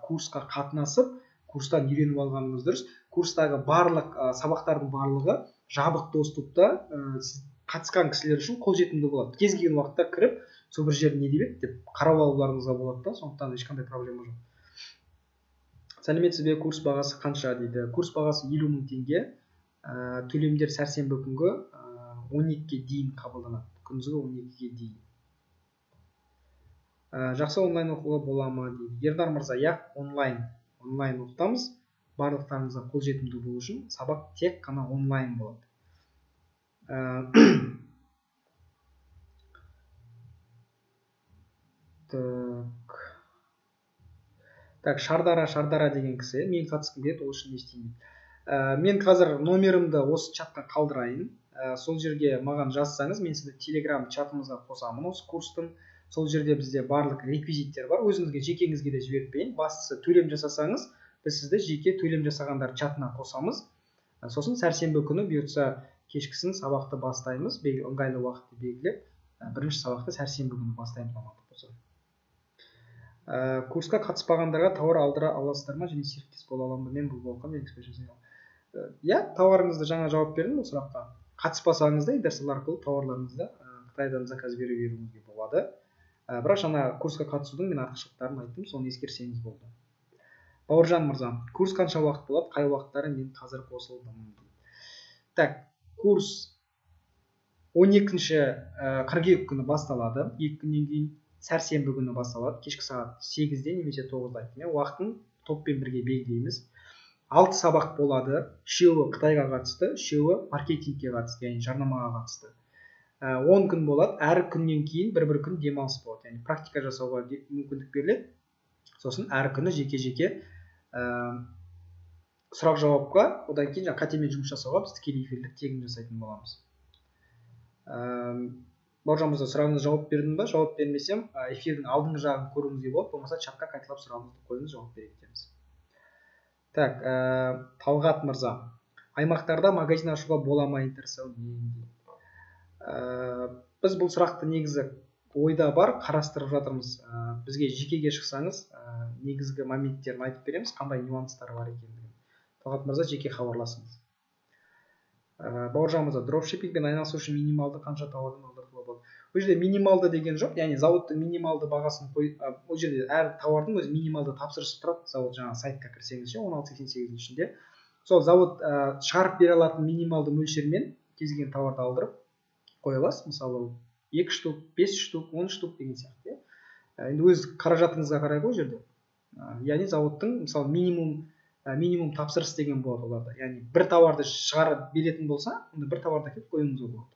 Speaker 1: курсқа қатынасып, курстан үйреніп алғаныңыз дұрыс. Курстағы барлық сабақтардың барлығы жабық доступта, сіз қатысқан кісілер үшін қолжетімді болады. Кез келген уақытта кіріп, сол бір жерін не деп еді деп қарап алуларыңызға болады да, сондықтан ешқандай проблема жоқ. Сәлеметсіз бе, курс бағасы қанша дейді. Курс бағасы 50 000 теңге. Төлемдер сәрсенбі күнгі 12-ге дейін қабылданады. Күндізгі 12-ге дейін. Жақсы, онлайн оқуға бола ма дейді. Ернар мырза, иә, онлайн оқытамыз. Барлықтарыңызға қолжетімді болу үшін сабақ тек қана онлайн болады. Так, Шардара деген кісі, мен қатысқым келеді, ол үшін не істеймін дейді. Мен қазір номерімді осы чатқа қалдырайын. Сол жерге маған жазсаңыз, мен сізді Telegram чатымызға қосамын осы курстың. Сол жерде бізде барлық реквизиттер бар. Өзіңізге, жекеңізге де жіберіп берейін. Бастысы төлем жасасаңыз, біз сізді жеке төлем жасағандар чатына қосамыз. Сосын сәрсенбі күні бұйыртса кешкісін сабақты бастаймыз. Ыңғайлы уақытты белгілеп, бірінші сабақты сәрсенбі күні бастаймыз амандық болса. Курсқа қатыспағандарға тауар алдыра аласыздар ма және серіктес бола аламын ба? Мен бұл болқам, эксперт жасай аламын. Иә, тауарыңызды жаңа жауап бердім бұл сұраққа. Қатыспасаңыз да Интерсел арқылы тауарларыңызды Қытайдан заказ бере беруіңізге болады. Бірақ жаңа курсқа қатысудың мен артықшылықтарын айттым, соны ескерсеңіз болды. Бауыржан мырза, курс қанша уақыт болады, қай уақыттары, мен қазір қосылдым. Так, курс 12 қыркүйек күні басталады, 2 күннен кейін сәрсенбі күні басталады, кешкі сағат 8-де немесе 9-да айттым. Уақытын топпен бірге белгілейміз. 6 сабақ болады, 3-еуі Қытайға қатысты, 3-еуі маркетингке қатысты, яғни жарнамаға қатысты. 10 күн болады, әр күннен кейін бір-бір күн демалыс болады, яғни практика жасауға мүмкіндік беріледі. Сосын әр күні жеке-жеке сұрақ жауапқа, одан кейін жаңа қатемен жұмыс жасауға біз тікелей эфирлік тегін жасайтын боламыз. Бауыржан мырза, сұрағыңызға жауап бердім ба? Жауап бермесем, эфирдің алдыңғы жағын көруіңізге болады, болмаса чатқа қайталап сұрағыңызды қойыңыз, жауап бере кетеміз. Так, Талғат мырза, аймақтарда магазин ашуға бола ма Интерселмен? Біз бұл сұрақты негізі ойда бар, қарастырып жатырмыз. Бізге жекеге шықсаңыз, негізгі моменттерін айтып береміз, қандай нюанстары бар екендігін. Талғат мырза, жеке хабарласыңыз. Бауыржан мырза, дропшиппингпен айналысу үшін минималды қанша тауардан алдыртуға болады? Бұл жерде минималды деген жоқ, яғни зауыттың минималды бағасын қой, ол жерде әр тауардың өз минималды тапсырысы тұрады. Завод жаңа сайтқа кірсеңіз ше, 16.88-дің ішінде. Сол завод шығарып бере алатын минималды мөлшермен кез келген тауарды алдырып қоя аласыз. Мысалы, 2 штук, 5 штук, 10 штук деген сияқты. Енді өз қаражатыңызға қарай ғой жерде. Яғни заводтың мысалы минимум тапсырыс деген болады оларда. Яғни бір тауарды шығарып беретін болса, онда бір тауарды әкеліп қоюыңызға болады.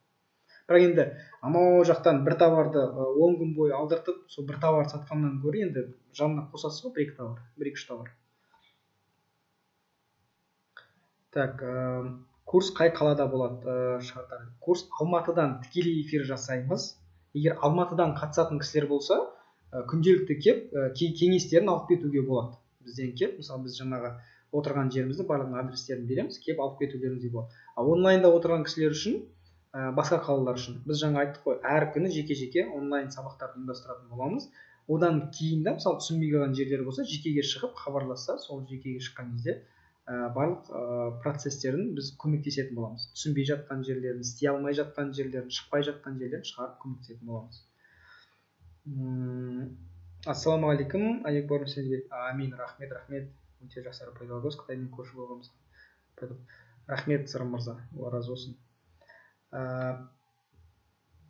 Speaker 1: Бірақ енді анау жақтан бір тауарды 10 күн бойы алдыртып, сол бір тауарды сатқаннан гөрі енді жанына қосасыз ғой бір-екі тауар, бір-екі үш тауар. Так, курс қай қалада болады? Курс Алматыдан тікелей эфир жасаймыз. Егер Алматыдан қатысатын кісілер болса, күнделікті кеп, кеңестерін алып кетуге болады. Бізден кеп, мысалы біз жаңағы отырған жерімізді барлығының адрестерін береміз, кеп алып кетулеріңізге болады. Ал онлайнда отырған кісілер үшін, басқа қалалар үшін, біз жаңа айттық қой, әр күні жеке-жеке онлайн сабақтарды ұйымдастыратын боламыз. Одан кейін де, мысалы түсінбей қалған жерлер болса, жекеге шығып хабарласса, сол жекеге шыққан кезде барлық процестерін біз көмектесетін боламыз. Түсінбей жатқан жерлерін, істей алмай жатқан жерлерін, шықпай жатқан жерлерін шығарып көмектесетін боламыз. Ассалаумағалейкум, амин, рахмет, рахмет. Өте жақсы пайдалы көз, Қытаймен көрші болғанымыз. Рахмет, Сырым мырза, алла разы болсын.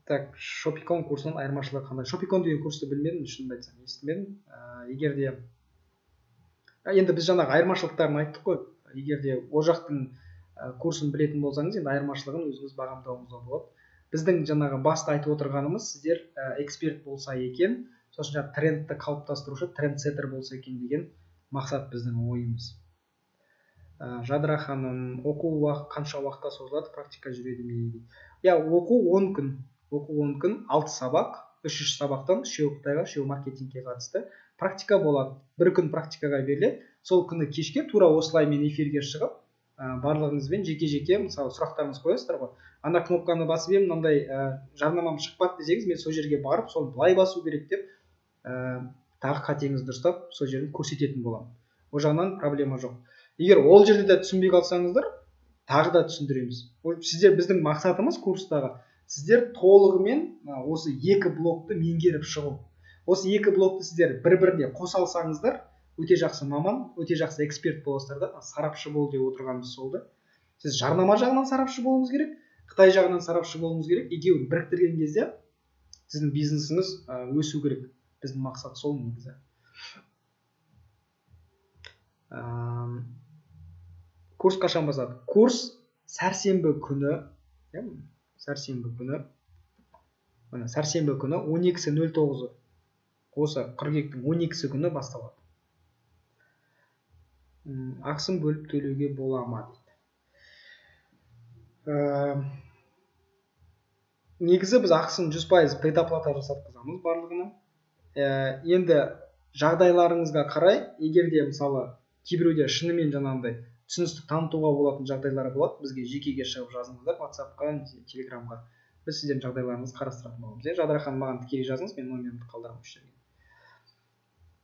Speaker 1: Так, Шопикон курсының айырмашылығы қандай? Шопикон деген курсты білмедім, шынымды айтсам, естімедім. Егер де енді біз жаңағы айырмашылықтарын айттық қой. Егер де ол жақтың курсын білетін болсаңыз, енді айырмашылығын өзіңіз бағамдауыңызға болады. Біздің жаңағы басты айтып отырғанымыз, сіздер эксперт болса екен, сосын жаңағы трендті қалыптастырушы, трендсеттер болса екен деген мақсат біздің ойымыз. Жадыра ханым, оқу қанша уақытта созылады, практика жүреді ме дейді. Иә, оқу 10 күн. Оқу 10 күн, 6 сабақ, 3 сабақтан, 3-еуі Қытайға, 3-еуі маркетингке қатысты. Практика болады. Бір күн практикаға беріледі. Сол күні кешке тура осылай мен эфирге шығып, Барлығыңызбен жеке-жеке, мысалы, сұрақтарыңыз қоясыздар ғой. Ана кнопканы басып едім, мынандай жарнамам шықпады десеңіз, мен сол жерге барып, соны былай басу керек деп, тағы қатеңізді дұрыстап, сол жерін көрсететін боламын. Ол жағынан проблема жоқ. Егер ол жерде де түсінбей қалсаңыздар, тағы да түсіндіреміз. Сіздер, біздің мақсатымыз курстағы, сіздер толығымен осы екі блокты меңгеріп шығу. Осы екі блокты сіздер бір-біріне қоса алсаңыздар, өте жақсы маман, өте жақсы эксперт боласыздар да, сарапшы бол деп отырғанымыз сол да. Сіз жарнама жағынан сарапшы болуыңыз керек, Қытай жағынан сарапшы болуыңыз керек. Екеуін біріктірген кезде сіздің бизнесіңіз өсу керек. Біздің мақсат сол негізі. Курс қашан басталады? Курс сәрсенбі күні, сәрсенбі күні, міне, сәрсенбі күні 12.09, осы қыркүйектің 12-сі күні басталады. Ақысын бөліп төлеуге бола ма дейді. Негізі біз ақысын 100% предоплата жасатқызамыз барлығына. Енді жағдайларыңызға қарай, егер де мысалы кейбіреуде шынымен жаңағындай түсіністік танытуға болатын жағдайлар болады, бізге жекеге шығып жазыңыздар, WhatsApp-қа немесе Telegram-ға. Біз сіздердің жағдайларыңызды қарастыратын боламыз. Жадыра ханым, маған тікелей жазыңыз, мен номерімді қалдырамын осы жерге.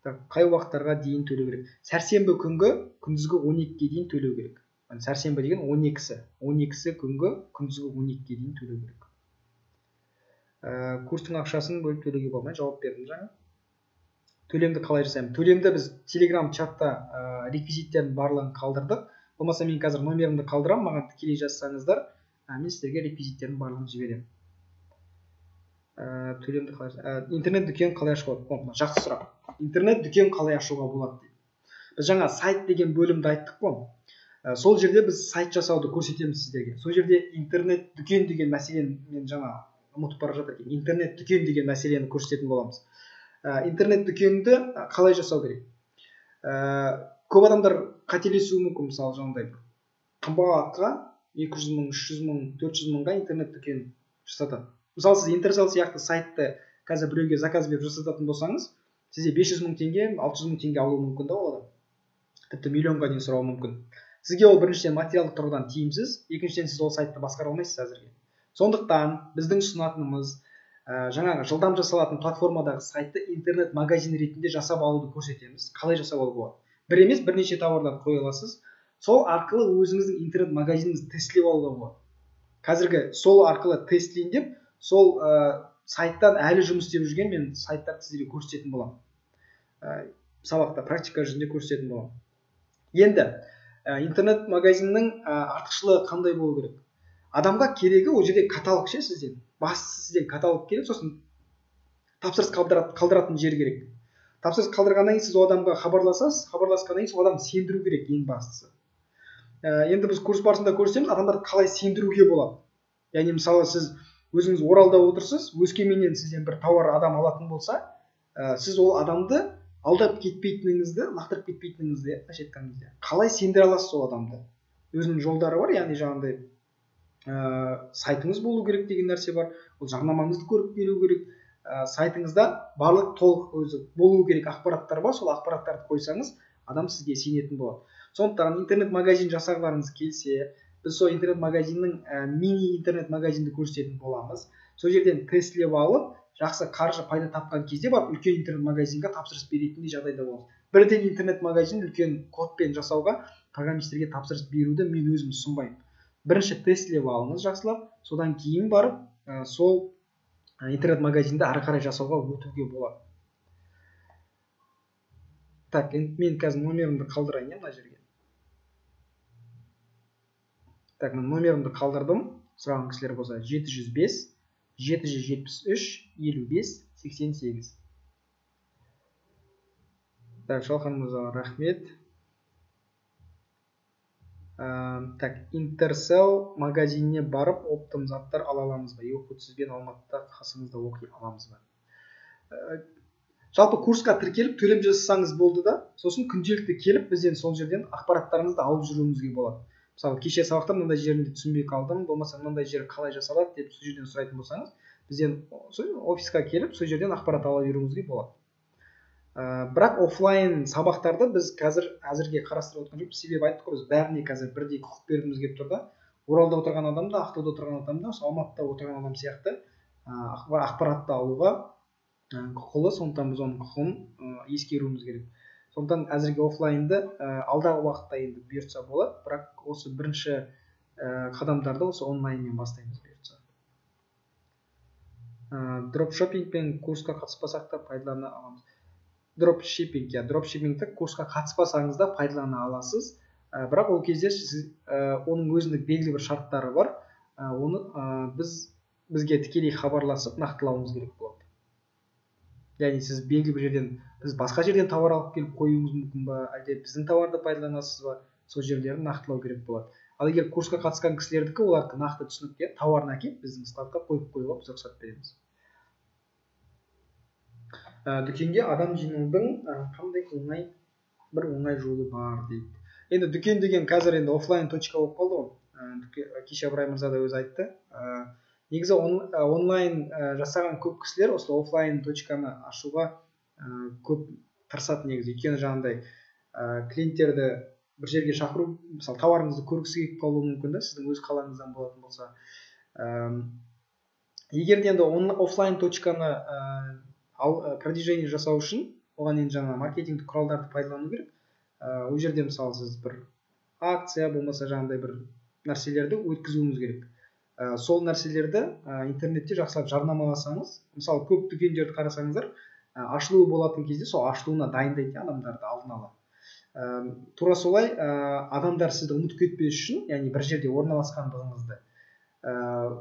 Speaker 1: Так, қай уақыттарға дейін төлеу керек? Сәрсенбі күнгі күндізгі 12-ге дейін төлеу керек. Сәрсенбі деген 12-сі. 12-сі күнгі күндізгі 12-ге дейін төлеу керек. Курстың ақшасын бөліп төлеуге болмай, жауап бердім жаңа. Төлемді қалай жасаймын? Төлемді біз Telegram чатта реквизиттердің барлығын қалдырдық. Болмаса мен қазір номерімді қалдырамын, маған тікелей жазсаңыздар, мен сіздерге реквизиттердің барлығын жіберемін. Төлемді қалай, интернет дүкен қалай ашуға болады? Жақсы сұрақ. Интернет дүкен қалай ашуға болады дейді. Біз жаңа сайт деген бөлімді айттық қой. Сол жерде біз сайт жасауды көрсетеміз сіздерге. Сол жерде интернет дүкен деген мәселені мен жаңа ұмытып бара жатыр екен. Интернет дүкен деген мәселені көрсететін боламыз. Интернет дүкенді қалай жасау керек? Көп адамдар қателесуі мүмкін, мысалы, жаңағыдай қымбатқа 200 мың, 300 мың, 400 мыңға интернет дүкен жасатады. Мысалы, сіз Интерсел сияқты сайтты қазір біреуге заказ беріп жасататын болсаңыз, сізде 500 мың теңге, 600 мың теңге алуы мүмкін да ол адам. Тіпті миллионға дейін сұрауы мүмкін. Сізге ол біріншіден материалдық тұрғыдан тиімсіз, екіншіден сіз ол сайтты басқара алмайсыз әзірге. Сондықтан біздің ұсынатынымыз жаңағы жылдам жасалатын платформадағы сайтты интернет магазин ретінде жасап алуды көрсетеміз. Қалай жасап алуға болады? Бір емес, бірнеше тауарларды қоя аласыз. Сол арқылы өзіңіздің интернет магазиніңізді тестілеп алуға болады. Қазіргі сол арқылы тестілейін деп, сол сайттан әлі жұмыс істеп жүрген мен сайттарды сіздерге көрсететін боламын. Сабақта практика жүзінде көрсететін боламын. Енді интернет магазиннің артықшылығы қандай болу керек? Адамға керегі ол жерде каталог ше сізден. Бастысы сізден каталог керек, сосын тапсырыс қалдыратын жер керек. Тапсырыс қалдырғаннан кейін сіз ол адамға хабарласасыз, хабарласқаннан кейін сол адамды сендіру керек ең бастысы. Енді біз курс барысында көрсетеміз, адамдарды қалай сендіруге болады. Яғни мысалы сіз өзіңіз Оралда отырсыз, Өскеменнен сізден бір тауар адам алатын болса, сіз ол адамды алдап кетпейтініңізді, лақтырып кетпейтініңізді, былайша айтқан кезде, қалай сендіре аласыз ол адамды? Өзінің жолдары бар, яғни жаңағындай сайтыңыз болу керек деген нәрсе бар. Ол жарнамаңызды көріп келу керек. Сайтыңызда барлық толық өзі болу керек ақпараттар бар. Сол ақпараттарды қойсаңыз, адам сізге сенетін болады. Сондықтан интернет магазин жасағыларыңыз келсе, біз сол интернет магазиннің мини интернет магазинді көрсететін боламыз. Сол жерден тестілеп алып, жақсы қаржы пайда тапқан кезде барып үлкен интернет магазинге тапсырыс беретіндей жағдайда боламыз. Бірден интернет магазин үлкен кодпен жасауға программистерге тапсырыс беруді мен өзім ұсынбаймын. Бірінші тестілеп алыңыз жақсылап, содан кейін барып сол интернет магазинді ары қарай жасауға өтуге болады. Так, енді мен қазір номерімді қалдырайын мына жерге. Так, мен номерімді қалдырдым. Сұраған кісілер болса 705 773 55 88. Так, Шалхан мырзаға рахмет. Так, Интерсел магазиніне барып оптом заттар ала аламыз ба? Оқу сізбен Алматыда қасыңызда оқи аламыз ба? Жалпы курсқа тіркеліп төлем жасасаңыз болды да, сосын күнделікті келіп бізден сол жерден ақпараттарыңызды алып жүруіңізге болады. Мысалы, кеше сабақта мынандай жерінде түсінбей қалдым, болмаса мынандай жер қалай жасалады деп сол жерден сұрайтын болсаңыз, бізден офисқа келіп сол жерден ақпарат ала беруіңізге болады. Бірақ офлайн сабақтарды біз қазір әзірге қарастырып отырған жоқпыз. Себебі айттық қой, біз бәріне қазір бірдей құқық бергіміз келіп тұр да. Оралда отырған адам да, Ақтауда отырған адам да, Алматыда отырған адам сияқты ақпаратты алуға құқылы, сондықтан біз оның құқығын ескеруіміз керек. Сондықтан әзірге офлайнды алдағы уақытта енді бұйыртса болады, бірақ осы бірінші қадамдарды осы онлайнмен бастаймыз бұйыртса. Дропшиппингпен курсқа қатыспасақ та пайдалана аламыз. Дропшиппинг, иә, дропшиппингті курсқа қатыспасаңыз да пайдалана аласыз. Бірақ ол кезде сіз, оның өзіндік белгілі бір шарттары бар. Оны бізге тікелей хабарласып нақтылауыңыз керек болады. Яғни сіз белгілі бір жерден, біз басқа жерден тауар алып келіп қоюыңыз мүмкін ба, әлде біздің тауарды пайдаланасыз ба, сол жерлерін нақтылау керек болады. Ал егер курсқа қатысқан кісілердікі, олардікі нақты түсінікті, тауарын әкеліп біздің складқа қойып қоюға біз рұқсат береміз. Дүкенге адам жинаудың қандай оңай бір оңай жолы бар дейді. Енді дүкен деген қазір енді офлайн точка болып қалды ғой. Кеше Ыбырай мырза да өзі айтты. Негізі онлайн жасаған көп кісілер осы офлайн точканы ашуға көп тырысады негізі. Өйткені жаңағындай клиенттерді бір жерге шақыру, мысалы тауарыңызды көргісі келіп қалуы мүмкін да, сіздің өз қалаңыздан болатын болса. Егер де енді офлайн точканы продвижение жасау үшін оған енді жаңа маркетингтік құралдарды пайдалану керек. Ол жерде мысалы сіз бір акция болмаса жаңағындай бір нәрселерді өткізуіңіз керек. Сол нәрселерді интернетте жақсылап жарнамаласаңыз, мысалы көп дүкендерді қарасаңыздар, ашылуы болатын кезде сол ашылуына дайындайды адамдарды алдын ала. Тура солай адамдар сізді ұмытып кетпес үшін, яғни бір жерде орналасқандығыңызды,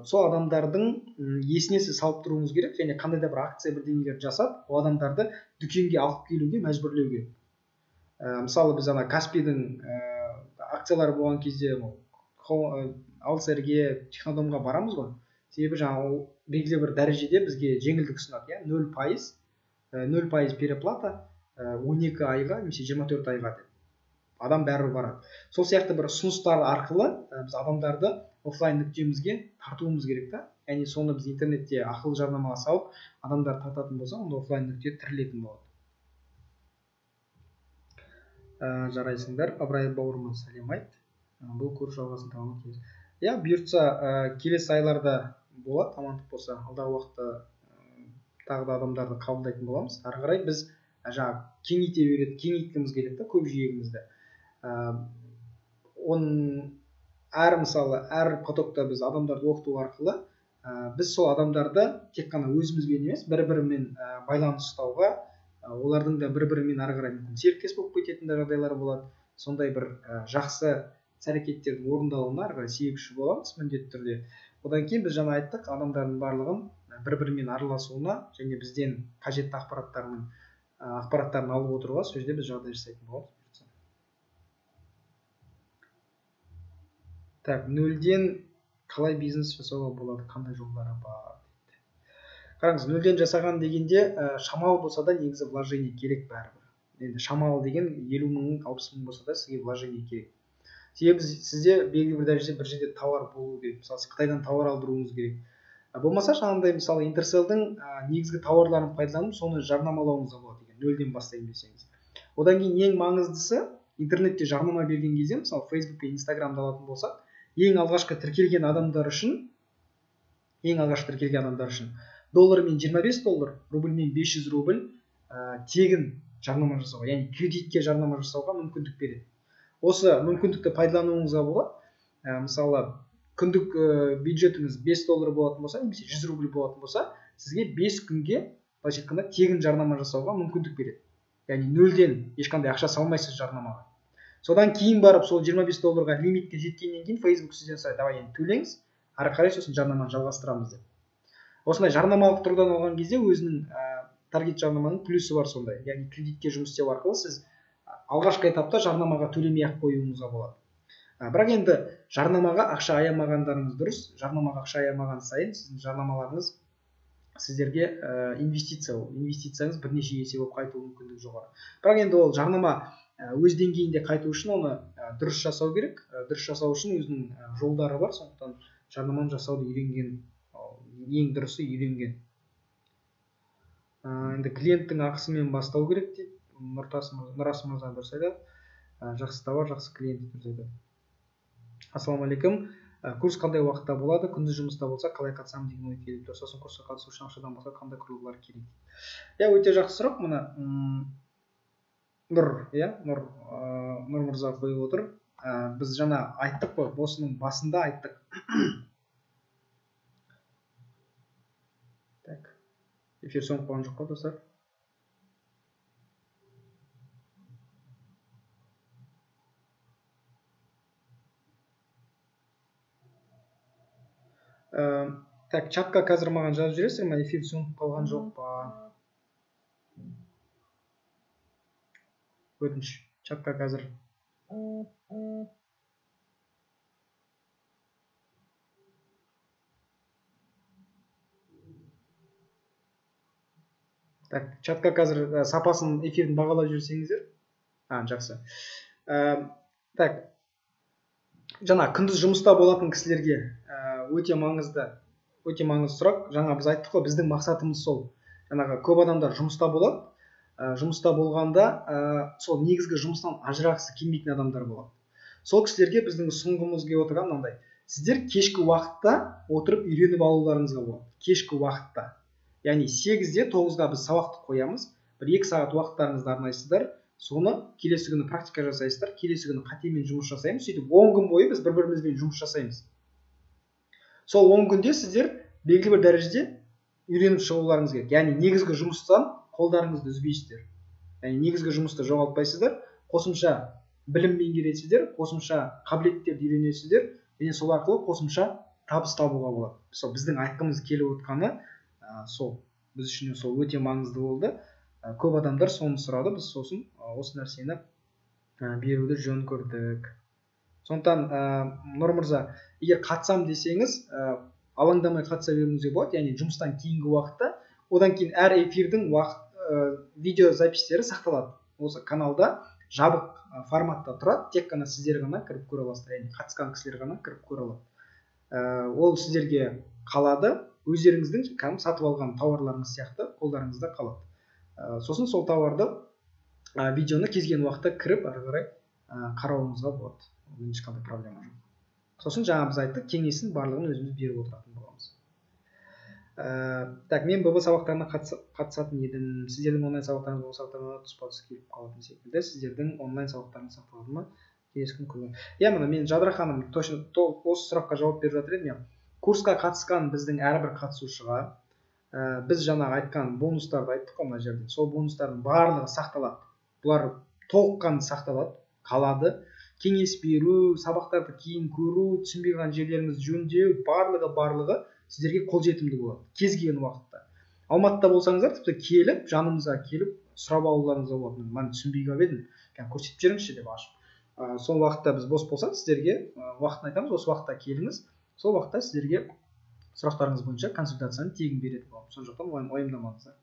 Speaker 1: сол адамдардың есіне сіз салып тұруыңыз керек және қандай да бір акция бірдеңелер жасап, ол адамдарды дүкенге алып келуге мәжбүрлеу керек. Мысалы біз ана Каспийдің акциялары болған кезде Алсерге, Технодомға барамыз ғой. Себебі жаңа ол белгілі бір дәрежеде бізге жеңілдік ұсынады, иә, 0% переплата 12 айға немесе 24 айға деп. Адам бәрібір барады. Сол сияқты бір ұсыныстар арқылы біз адамдарды офлайн нүктемізге тартуымыз керек та. Яғни соны біз интернетте ақылы жарнамаға салып, адамдар тартатын болса, онда офлайн нүкте тірілетін болады. Жарайсыңдар. Ыбырай бауырыма сәлем айт. Бұл курс жалғасын табамын келесі. Иә, бұйыртса келесі айларда болады, амандық болса, алдағы уақытта тағы да адамдарды қабылдайтын боламыз. Ары қарай біз жаңа кеңейте береді, кеңейткіміз келеді да, көп жүйемізді. Оның әр мысалы, әр потокта біз адамдарды оқыту арқылы біз сол адамдарды тек қана өзімізбен емес, бір-бірімен байланыс ұстауға, олардың да бір-бірімен ары қарай мүмкін серіктес болып кететін де жағдайлар болады. Сондай бір жақсы іс-әрекеттердің орындалуына ары қарай себепші боламыз міндетті түрде. Одан кейін біз жаңа айттық, адамдардың барлығын бір-бірімен араласуына және бізден қажетті ақпараттарын алып отыруға сол жерде біз жағдай жасайтын боламыз. Так, нөлден қалай бизнес жасауға болады, қандай жолдары бар дейді. Қараңыз, нөлден жасаған дегенде шамалы болса да негізі вложение керек бәрібір. Енді шамалы деген 50 мың, 60 мың болса да сізге вложение керек. Себебі сізде белгілі бір дәрежеде бір жерде тауар болу керек. Мысалы, сіз Қытайдан тауар алдыруыңыз керек. Болмаса жаңағындай мысалы Интерселдің негізгі тауарларын пайдаланып, соны жарнамалауыңызға болады екен, нөлден бастайын десеңіз. Одан кейін ең маңыздысы, интернетте жарнама берген кезде, мысалы Facebook пен Instagramды алатын болсақ, ең алғашқы тіркелген адамдар үшін, доллармен 25 доллар, рубльмен 500 рубль тегін жарнама жасауға, яғни кредитке жарнама жасауға мүмкіндік береді. Осы мүмкіндікті пайдалануыңызға болады. Мысалы, күндік бюджетіңіз 5 доллар болатын болса, немесе 100 рубль болатын болса, сізге 5 күнге, былайша айтқанда, тегін жарнама жасауға мүмкіндік береді. Яғни нөлден ешқандай ақша салмайсыз жарнамаға. Содан кейін барып сол 25 долларға лимитке жеткеннен кейін Facebook сізден сұрайды, давай енді төлеңіз, ары қарай сосын жарнаманы жалғастырамыз деп. Осындай жарнамалық тұрғыдан алған кезде өзінің таргет жарнаманың плюсы бар сондай. Яғни кредитке жұмыс істеу арқылы сіз алғашқы этапта жарнамаға төлемей ақ қоюыңызға болады. Бірақ енді жарнамаға ақша аямағандарыңыз дұрыс. Жарнамаға ақша аямаған сайын сіздің жарнамаларыңыз сіздерге инвестиция, инвестицияңыз бірнеше есе болып қайтуы мүмкіндігі жоғары. Бірақ енді ол жарнама өз деңгейінде қайту үшін оны дұрыс жасау керек. Дұрыс жасау үшін өзінің жолдары бар, сондықтан жарнаманы жасауды үйренген, ең дұрысы үйренген. Енді клиенттің ақысымен бастау керек дейді. Нұртас Нұрас мырза дұрыс айтады. Жақсы товар, жақсы клиент дұрыс айтады. Ассалаумағалейкум. Курс қандай уақытта болады? Күндіз жұмыста болса қалай қатысамын деген ой келіп тұр. Сосын курсқа қатысу үшін ақшадан басқа қандай құрылғылар керек? Иә, өте жақсы сұрақ. Мына Нұр, иә, Нұр, Нұр мырза қойып отыр. Біз жаңа айттық қой, осының басында айттық. Так. Эфир соңып қалған жоқ қой, достар. Так, чатқа қазір маған жазып жібересіздер ме? Эфир сөніп қалған жоқ па? Өтініш, чатқа қазір. Так, чатқа қазір сапасын эфирдің бағалап жіберсеңіздер. Жақсы. Так, жаңа күндіз жұмыста болатын кісілерге өте маңызды, өте маңызды сұрақ. Жаңа біз айттық қой, біздің мақсатымыз сол. Жаңағы көп адамдар жұмыста болады. Жұмыста болғанда сол негізгі жұмыстан ажырағысы келмейтін адамдар болады. Сол кісілерге біздің ұсынғымыз келіп отырған мынандай. Сіздер кешкі уақытта отырып үйреніп алуларыңызға болады. Кешкі уақытта. Яғни 8-де 9-ға біз сабақты қоямыз. Бір 2 сағат уақыттарыңызды арнайсыздар. Соны келесі күні практика жасайсыздар, келесі күні қатемен жұмыс жасаймыз. Сөйтіп 10 күн бойы біз бір-бірімізбен жұмыс жасаймыз. Сол 10 күнде сіздер белгілі бір дәрежеде үйреніп шығуларыңыз керек. Яғни негізгі жұмыстан қолдарыңызды үзбейсіздер. Яғни негізгі жұмысты жоғалтпайсыздар, қосымша білім меңгересіздер, қосымша қабілеттерді үйренесіздер және сол арқылы қосымша табыс табуға болады. Сол біздің айтқымыз келіп отқаны сол. Біз үшін сол өте маңызды болды. Көп адамдар соны сұрады, біз сосын осы нәрсені беруді жөн көрдік. Сондықтан Нұр мырза, егер қатысам десеңіз, алаңдамай қатыса беруіңізге болады. Яғни жұмыстан кейінгі уақытта, одан кейін әр эфирдің уақыт видео запистері сақталады. Осы каналда жабық форматта тұрады, тек қана сіздер ғана кіріп көре аласыздар. Яғни қатысқан кісілер ғана кіріп көре алады. Ол сіздерге қалады, өздеріңіздің кәдімгі сатып алған тауарларыңыз сияқты қолдарыңызда қалады. Сосын сол тауарды, видеоны кез келген уақытта кіріп ары қарай қарауыңызға болады. Оның ешқандай проблема жоқ. Сосын жаңа біз айттық, кеңесін барлығын өзіміз беріп отыратын боламыз. Так, мен ББ сабақтарына қатысатын едім. Сіздердің онлайн сабақтарыңыз бұл сабақтарына тұспа-тұс келіп қалатын секілді. Сіздердің онлайн сабақтарыңыз сақталады ма? Келесі күн күні. Иә, мына мен Жадыра ханым точно осы сұраққа жауап беріп жатыр едім. Курсқа қатысқан біздің әрбір қатысушыға біз жаңа айтқан бонустарды айттық қой мына жерде. Сол бонустардың барлығы сақталады. Бұлар толыққанды сақталады, қалады. Кеңес беру, сабақтарды кейін көру, түсінбей қалған жерлеріңізді жөндеу, барлығы сіздерге қолжетімді болады кез келген уақытта. Алматыда болсаңыздар, тіпті келіп, жанымызға келіп сұрап алуларыңызға болады. Мен түсінбей қалып едім, көрсетіп жіберіңізші деп ашып. Сол уақытта біз бос болсақ, сіздерге уақытын айтамыз, осы уақытта келіңіз. Сол уақытта сіздерге сұрақтарыңыз бойынша консультацияны тегін беретін боламыз. Сол жақтан уайымдамаңыздар.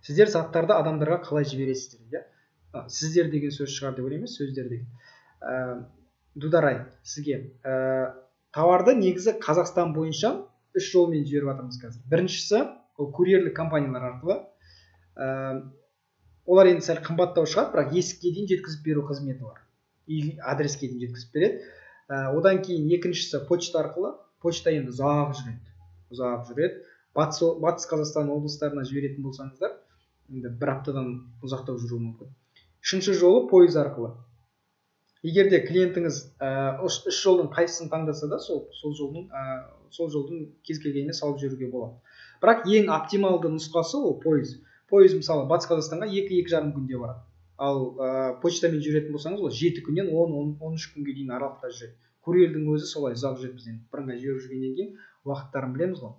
Speaker 1: Сіздер заттарды адамдарға қалай жібересіздер, иә? Сіздер деген сөз шығар деп ойлаймын, сөздер деген. Дударай, сізге товарды негізі Қазақстан бойынша үш жолмен жіберіп жатырмыз қазір. Біріншісі ол курьерлік компаниялар арқылы. Олар енді сәл қымбаттау шығады, бірақ есікке дейін жеткізіп беру қызметі бар. Үй адреске дейін жеткізіп береді. Одан кейін екіншісі почта арқылы. Почта енді ұзақ жүреді. Ұзақ жүреді. Батыс Қазақстан облыстарына жіберетін болсаңыздар, енді бір аптадан ұзақтау жүруі мүмкін. Үшінші жолы пойыз арқылы. Егер де клиентіңіз үш жолдың қайсысын таңдаса да, сол жолдың кез келгеніне салып жіберуге болады. Бірақ ең оптималды нұсқасы ол пойыз. Пойыз мысалы Батыс Қазақстанға 2-2,5 күнде барады. Ал почтамен жүретін болсаңыз, ол 7 күннен 10-13 күнге дейін аралықта жүреді. Курьердің өзі солай ұзақ жүреді. Біз енді бірыңғай жіберіп жүргеннен кейін уақыттарын білеміз ғой.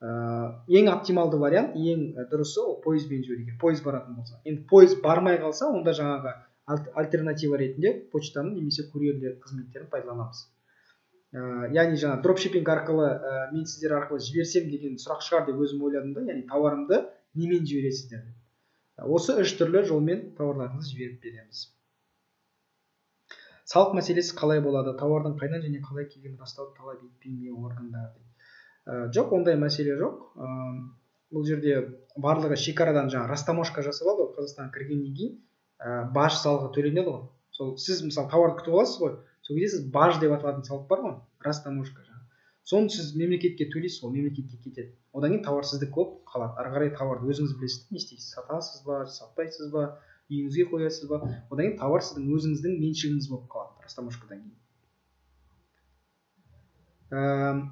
Speaker 1: Ең оптималды вариант, ең дұрысы ол пойызбен жіберуге. Пойыз баратын болса. Енді пойыз бармай қалса, онда жаңағы альтернатива ретінде почтаны немесе курьерлер қызметтерін пайдаланамыз. Яғни жаңа дропшиппинг арқылы мен сіздер арқылы жіберсем деген сұрақ шығар деп өзім ойладым да, яғни тауарымды немен жібересіздер деп. Осы үш түрлі жолмен тауарларыңызды жіберіп береміз. Салық мәселесі қалай болады? Тауардың қайдан және қалай келгенін растауды талап етпей ме органдар? Жоқ, ондай мәселе жоқ. Бұл жерде барлығы шекарадан жаңа растаможка жасалады ғой, Қазақстанға кіргеннен кейін баж салығы төленеді ғой. Сол сіз мысалы тауарды күтіп аласыз ғой, сол кезде сіз баж деп аталатын салық бар ғой, растаможка жаңа. Соны сіз мемлекетке төлейсіз, ол мемлекетке кетеді. Одан кейін тауар сіздікі болып қалады. Ары қарай тауарды өзіңіз білесіз, не істейсіз, сатасыз ба, сатпайсыз ба, үйіңізге қоясыз ба. Одан кейін тауар сіздің өзіңіздің меншігіңіз болып қалады растаможкадан кейін.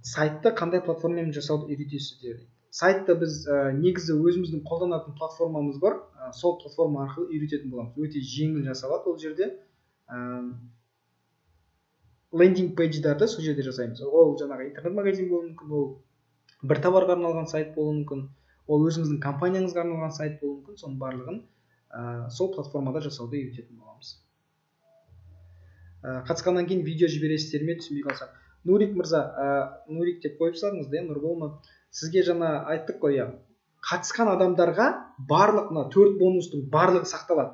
Speaker 1: Сайтты қандай платформамен жасауды үйретесіздер? Сайтты біз негізі өзіміздің қолданатын платформамыз бар, сол платформа арқылы үйрететін боламыз. Өте жеңіл жасалады ол жерде. Лендинг пейдждарды сол жерде жасаймыз. Ол жаңағы интернет-магазин болуы мүмкін, ол бір товарға арналған сайт болуы мүмкін, ол өзіңіздің компанияңызға арналған сайт болуы мүмкін. Соның барлығын сол платформада жасауды үйрететін боламыз. Қатысқаннан кейін видео жібересіздер ме, түсінбей қалсам. Нурик мырза, Нурик деп қойып салдыңыз да, Нұрбол ма? Сізге жаңа айттық қой, иә. Қатысқан адамдарға барлық мына 4 бонустың барлығы сақталады.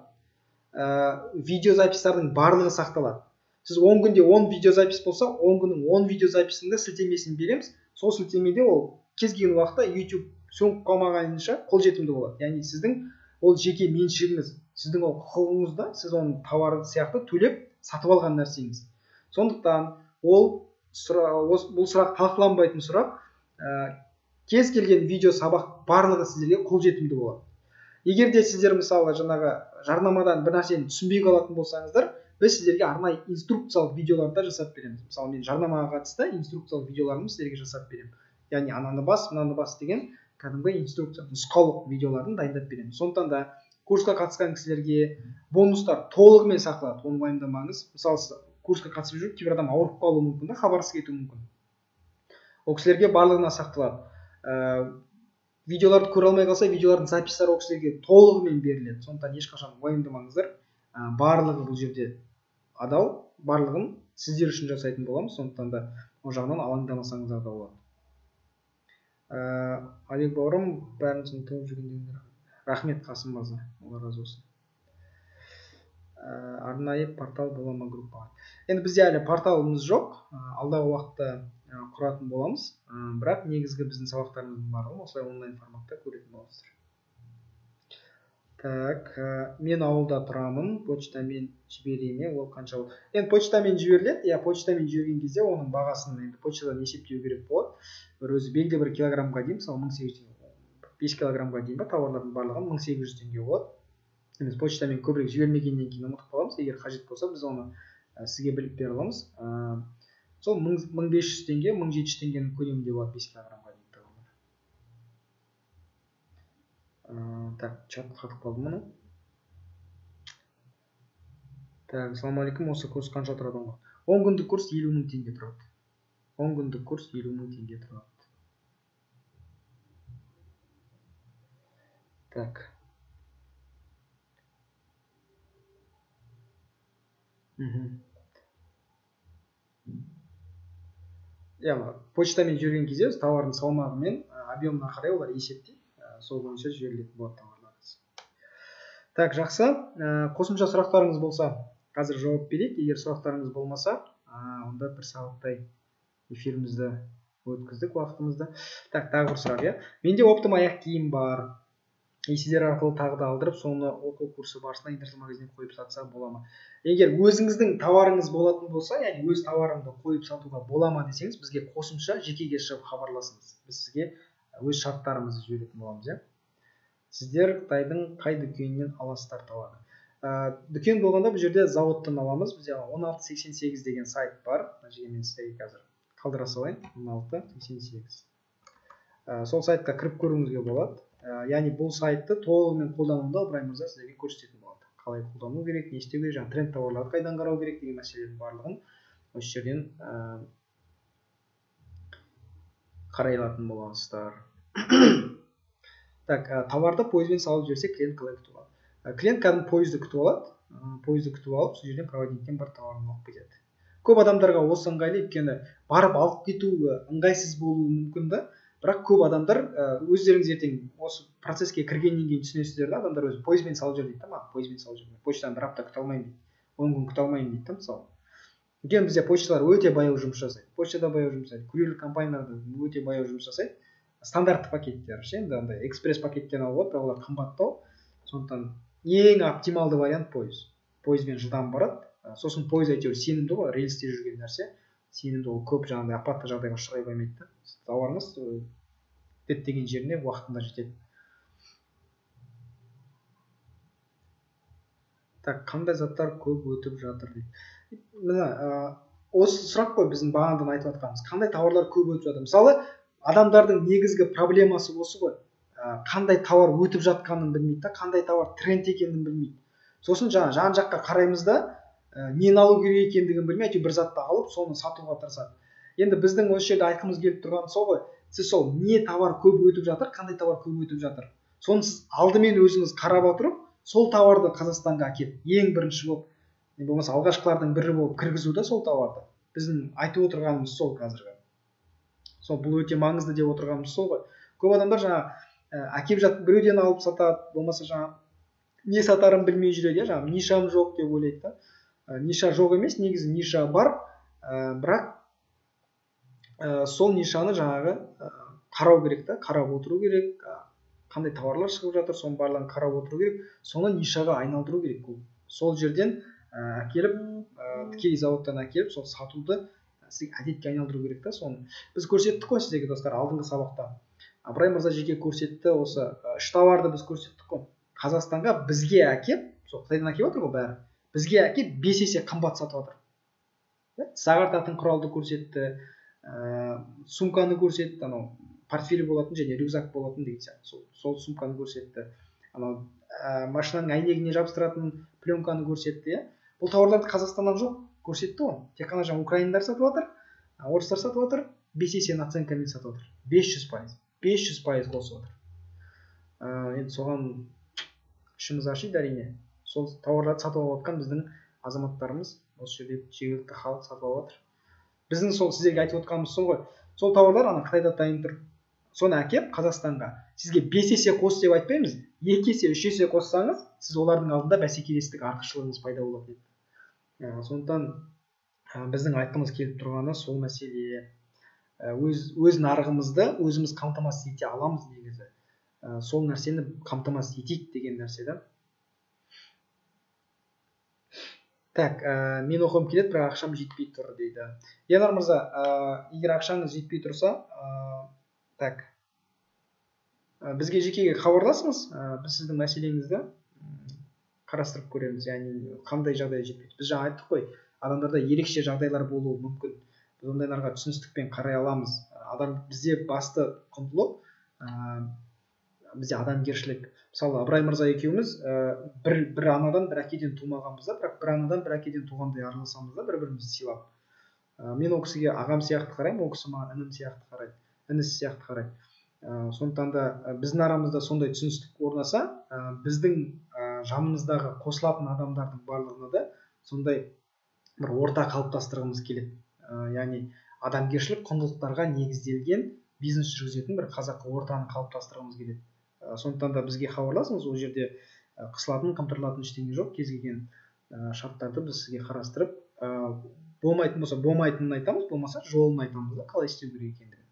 Speaker 1: Видеозаписьтардың барлығы сақталады. Сіз 10 күнде 10 видеозапись болса, 10 күннің 10 видеозаписінде сілтемесін береміз. Сол сілтемеде ол кез келген уақытта YouTube сөніп қалмағанынша қолжетімді болады. Яғни сіздің ол жеке меншігіңіз, сіздің ол құқығыңыз да, сіз оның тауары сияқты төлеп сатып алған нәрсеңіз. Сондықтан ол бұл сұрақ талқыланбайтын сұрақ. Кез келген видео сабақ барлығы сіздерге қолжетімді болады. Егер де сіздер мысалы жаңағы жарнамадан бір нәрсені түсінбей қалатын болсаңыздар, біз сіздерге арнайы инструкциялық видеоларды да жасап береміз. Мысалы мен жарнамаға қатысты инструкциялық видеоларымды сіздерге жасап беремін. Яғни ананы бас, мынаны бас деген кәдімгі инструкция, нұсқаулық видеоларын дайындап беремін. Сондықтан да курсқа қатысқан кісілерге бонустар толығымен сақталады, оны уайымдамаңыз. Мысалы сіз курсқа қатысып жүріп кейбір адам ауырып қалуы мүмкін да, хабарсыз кетуі мүмкін. Ол кісілерге барлығына сақталады. Видеоларды көре алмай қалса, видеолардың записьтары ол кісілерге толығымен беріледі. Сондықтан ешқашан уайымдамаңыздар. Барлығы бұл жерде адал, барлығын сіздер үшін жасайтын боламыз. Сондықтан да ол жағынан алаңдамасаңыздар да болады. Алик бауырым, бәріміздің толып жүргендеріңізге рахмет. Қасым мырза, алла разы болсын. Арнайы портал бола ма группаға? Енді бізде әлі порталымыз жоқ, алдағы уақытта құратын боламыз, бірақ негізгі біздің сабақтарымыздың барлығын осылай онлайн форматта көретін боласыздар. Так, мен ауылда тұрамын, почтамен жібере ме, ол қанша? Енді почтамен жіберіледі, иә, почтамен жіберген кезде оның бағасын енді почтадан есептеу керек болады. Бір өзі белгілі бір килограммға дейін, мысалы 1800 теңге, 5 килограммға дейін ба тауарлардың барлығын 1800 теңге болады. Біз почтамен көбірек жібермегеннен кейін ұмытып қаламыз. Егер қажет болса, біз оны сізге біліп бере аламыз. Сол 1500 теңге, 1700 теңгенің көлемінде болады 5 килограммға дейін тауарлар. Так, чат қатып қалды мұны. Так, ассалаумағалейкум, осы курс қанша тұрады? 10 күндік курс 50 мың теңге тұрады. 10 күндік курс 50 мың теңге тұрады. Так. Иә, почтамен жүрген кезде тауардың салмағы мен объемына қарай олар есептейді, сол бойынша жіберілетін болады тауарларыңыз. Так, жақсы. Қосымша сұрақтарыңыз болса, қазір жауап берейік. Егер сұрақтарыңыз болмаса, онда бір сағаттай эфирімізді өткіздік, уақытымызды. Так, тағы бір сұрақ, иә. Менде оптом аяқ киім бар. Сіздер арқылы тағы да алдырып, соны оқу курсы барысында интернет-магазинге қойып сатса бола ма? Егер өзіңіздің тауарыңыз болатын болса, яғни өз тауарыңды қойып сатуға бола ма десеңіз, бізге қосымша жекеге шығып хабарласыңыз. Біз сізге өз шарттарымызды жіберетін боламыз, иә. Сіздер Қытайдың қай дүкенінен аласыздар тауарды? Дүкен болғанда бұл жерде зауыттан аламыз. Бізде 1688 деген сайт бар. Мына жерге мен сіздерге қазір қалдыра салайын. 1688. Сол сайтқа кіріп көруіңізге болады. Яғни бұл сайтты толығымен қолдануында Ыбырай мырза сіздерге көрсететін болады. Қалай қолдану керек, не істеу керек, жаңа тренд тауарларды қайдан қарау керек деген мәселелердің барлығын осы жерден қарай алатын боласыздар. Так, товарды пойызбен салып жіберсе, клиент қалай күтіп алады? Клиент кәдімгі пойызды күтіп алады. Пойызды күтіп алып, сол жерден проводниктен бір тауарын алып кетеді. Көп адамдарға осы ыңғайлы, өйткені барып алып кету ыңғайсыз болуы мүмкін да. Бірақ көп адамдар өздеріңіз ертең осы процеске кіргеннен кейін түсінесіздер да, адамдар өзі пойызбен салып жібер дейді да, маған пойызбен салып жібер, почтаны бір апта күте алмаймын дейді, 10 күн күте алмаймын дейді да, мысалы. Өйткені бізде почталар өте баяу жұмыс жасайды, почта да баяу жұмыс жасайды, курьерлік компаниялар да өте баяу жұмыс жасайды. Стандартты пакеттер ше, енді андай экспресс пакеттерін алуға болады, бірақ олар қымбаттау. Сондықтан ең оптималды вариант пойыз. Пойызбен жылдам барады. Сосын пойыз әйтеуір сенімді ғой, рельсте жүрген нәрсе. Сенімді, ол көп жаңағыдай апатты жағдайға ұшырай қоймайды да. Тауарыңыз діттеген жеріне уақытында жетеді. Так, қандай заттар көп өтіп жатыр дейді. Мына осы сұрақ қой біздің бағанадан айтып жатқанымыз. Қандай тауарлар көп өтіп жатыр? Мысалы, адамдардың негізгі проблемасы осы ғой. Қандай тауар өтіп жатқанын білмейді да, қандай тауар тренд екенін білмейді. Сосын жаңа жан-жаққа қараймыз да, нені алу керек екендігін білмей, әйтеуір бір затты алып, соны сатуға тырысады. Енді біздің осы жерде айтқымыз келіп тұрғаны сол ғой. Сіз сол не тауар көп өтіп жатыр, қандай тауар көп өтіп жатыр. Соны сіз алдымен өзіңіз қарап отырып, сол тауарды Қазақстанға әкеліп, ең бірінші болып, не болмаса алғашқылардың бірі болып кіргізу да сол тауарды. Біздің айтып отырғанымыз сол қазіргі. Сол бұл өте маңызды деп отырғанымыз сол ғой. Көп адамдар жаңа әкеп жатып біреуден алып сатады, болмаса жаңа не сатарын білмей жүреді, жаңа нишам жоқ деп ойлайды да. Ниша жоқ емес, негізі ниша бар, бірақ сол нишаны жаңағы қарау керек та, қарап отыру керек, қандай тауарлар шығып жатыр, соның барлығын қарап отыру керек, соны нишаға айналдыру керек. Сол жерден әкеліп, тікелей зауыттан әкеліп, сол сатуды сізге әдетке айналдыру керек та соны. Біз көрсеттік қой сіздерге, достар, алдыңғы сабақта. Абырай мырза жеке көрсетті, осы үш тауарды біз көрсеттік қой. Қазақстанға бізге әкеп, сол Қытайдан әкеп отыр ғой бәрі. Бізге әкеп 5 есе қымбат сатып отыр. Тіс ағартатын құралды көрсетті, сумканы көрсетті, анау портфель болатын және рюкзак болатын деген сияқты. Сол сумканы көрсетті. Анау машинаның әйнегіне жабыстыратын пленканы көрсетті, иә. Бұл тауарларды Қазақстаннан жоқ көрсетті ғой. Тек қана жаңа украиндар сатып отыр, орыстар сатып отыр, 5 есе наценкамен сатып отыр. 500%. 500% қосып отыр. Енді соған ішіміз ашиды әрине. Сол тауарларды сатып алып жатқан біздің азаматтарымыз, осы жерде жергілікті халық сатып алып жатыр. Біздің сол сіздерге айтып отқанымыз сол ғой. Сол тауарлар ана Қытайда дайын тұр. Соны әкеп Қазақстанға сізге 5 есе қос деп айтпаймыз, 2 есе, 3 есе қоссаңыз, сіз олардың алдында бәсекелестік артықшылығыңыз пайда болады дейді. Сондықтан біздің айтқымыз келіп тұрғаны сол мәселе. Өз нарығымызды өзіміз қамтамасыз ете аламыз негізі. Сол нәрсені қамтамасыз етейік деген нәрсе да. Так, мен оқығым келеді, бірақ ақшам жетпей тұр дейді. Ернар мырза, егер ақшаңыз жетпей тұрса, так, бізге жекеге хабарласыңыз, біз сіздің мәселеңізді қарастырып көреміз, яғни қандай жағдай жетпейді. Біз жаңа айттық қой, адамдарда ерекше жағдайлар болуы мүмкін. Біз ондайларға түсіністікпен қарай аламыз. Адам бізде басты құндылық, бізде адамгершілік. Мысалы, Ыбырай мырза екеуміз бір анадан, бір әкеден тумағанбыз да, бірақ бір анадан, бір әкеден туғандай араласамыз да, бір-бірімізді сыйлап. Мен ол кісіге ағам сияқты қараймын, ол кісі маған інім сияқты қарайды, інісі сияқты қарайды. Сондықтан да біздің арамызда сондай түсіністік орнаса, біздің жанымыздағы қосылатын адамдардың барлығына да сондай бір орта қалыптастырғымыз келеді. Яғни адамгершілік құндылықтарға негізделген бизнес жүргізетін бір қазақы ортаны қалыптастырғымыз келеді. Сондықтан да бізге хабарласыңыз, ол жерде қысылатын, қымтырылатын ештеңе жоқ. Кез келген шарттарды біз сізге қарастырып, болмайтын болса болмайтынын айтамыз, болмаса жолын айтамыз да, қалай істеу керек екендігін.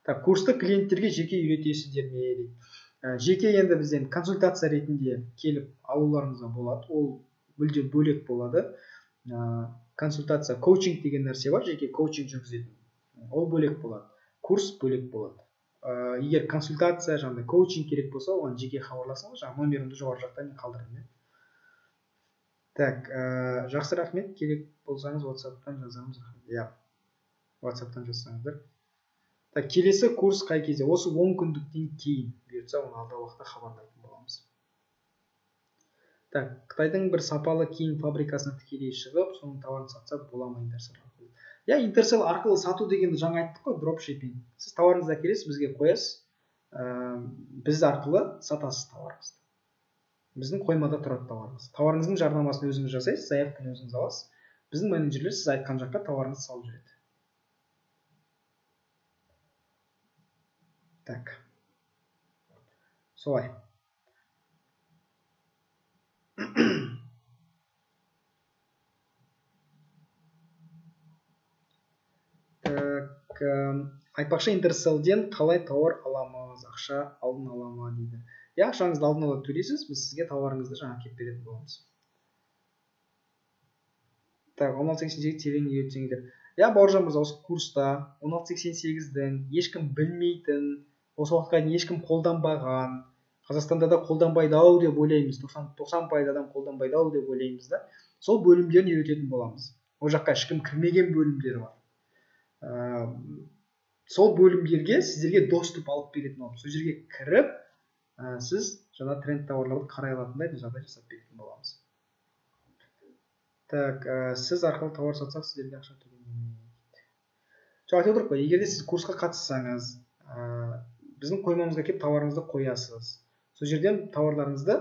Speaker 1: Так, курсты клиенттерге жеке үйретесіздер ме дейді. Жеке енді бізден консультация ретінде келіп алуларыңызға болады. Ол мүлде бөлек болады. Консультация, коучинг деген нәрсе бар, жеке коучинг жүргізетін. Ол бөлек болады. Курс бөлек болады. Егер консультация, жаңағыдай коучинг керек болса, оған жеке хабарласыңыз, жаңа номерімді жоғары жақта мен қалдырдым. Так, жақсы, рахмет. Керек болсаңыз WhatsApp-тан жазамыз. Иә, WhatsApp-тан жазсаңыздар. Так, келесі курс қай кезде? Осы 10 күндіктен кейін бұйыртса, оны алдағы уақытта хабарлайтын боламыз. Так, Қытайдың бір сапалы киім фабрикасына тікелей шығып, соның тауарын сатса бола ма Интерсел арқылы? Иә, Интерсел арқылы сату дегенді жаңа айттық қой, дропшиппинг. Сіз тауарыңызды әкелесіз, бізге қоясыз, біз арқылы сатасыз тауарыңызды. Біздің қоймада тұрады тауарыңыз. Тауарыңыздың жарнамасын өзіңіз жасайсыз, заявканы өзіңіз аласыз. Біздің менеджерлер сіз айтқан жаққа тауарыңызды салып жібереді. Так. Солай. Так, Айтпақшы, Интерселден қалай тауар аламыз, ақша алдын ала ма дейді. Иә, ақшаңызды алдын ала төлейсіз, біз сізге тауарыңызды жаңа әкеліп беретін боламыз. Так, 1688 терең үйретсеңдер. Иә, Бауыржан мырза, осы курста 1688-дің ешкім білмейтін, осы уақытқа дейін ешкім қолданбаған, Қазақстанда да қолданбайды ау деп ойлаймыз, 90% адам қолданбайды ау деп ойлаймыз да, сол бөлімдерін үйрететін боламыз. Ол жаққа ешкім кірмеген бөлімдері бар. Сол бөлімдерге сіздерге доступ алып беретін боламыз. Сол жерге кіріп, сіз жаңа тренд тауарларды қарай алатындай жағдай жасап беретін боламыз. Так, сіз арқылы тауар сатсақ, сіздерге ақша төленбейді. Жоқ, айтып отырмын ғой, егер де сіз курсқа қатыссаңыз, біздің қоймамызға келіп тауарыңызды қоясыз. Сол жерден тауарларыңызды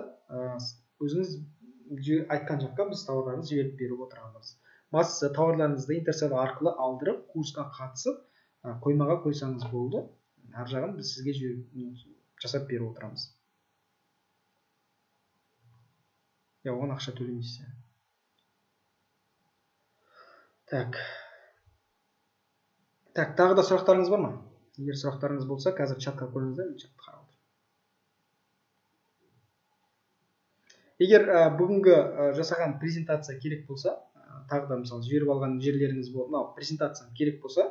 Speaker 1: өзіңіз айтқан жаққа біз тауарларыңызды жіберіп беріп отырамыз. Бастысы тауарларыңызды Интерсел арқылы алдырып, курсқа қатысып, қоймаға қойсаңыз болды. Ар жағын біз сізге жасап беріп отырамыз. Я, оған ақша төлемейсіз. Так. Так, тағы да сұрақтарыңыз бар ма? Егер сұрақтарыңыз болса, қазір чатқа қойыңыздар, мен чатты қарап отырмын. Егер бүгінгі жасаған презентация керек болса, тағы да мысалы жіберіп алған жерлеріңіз мынау презентациям керек болса,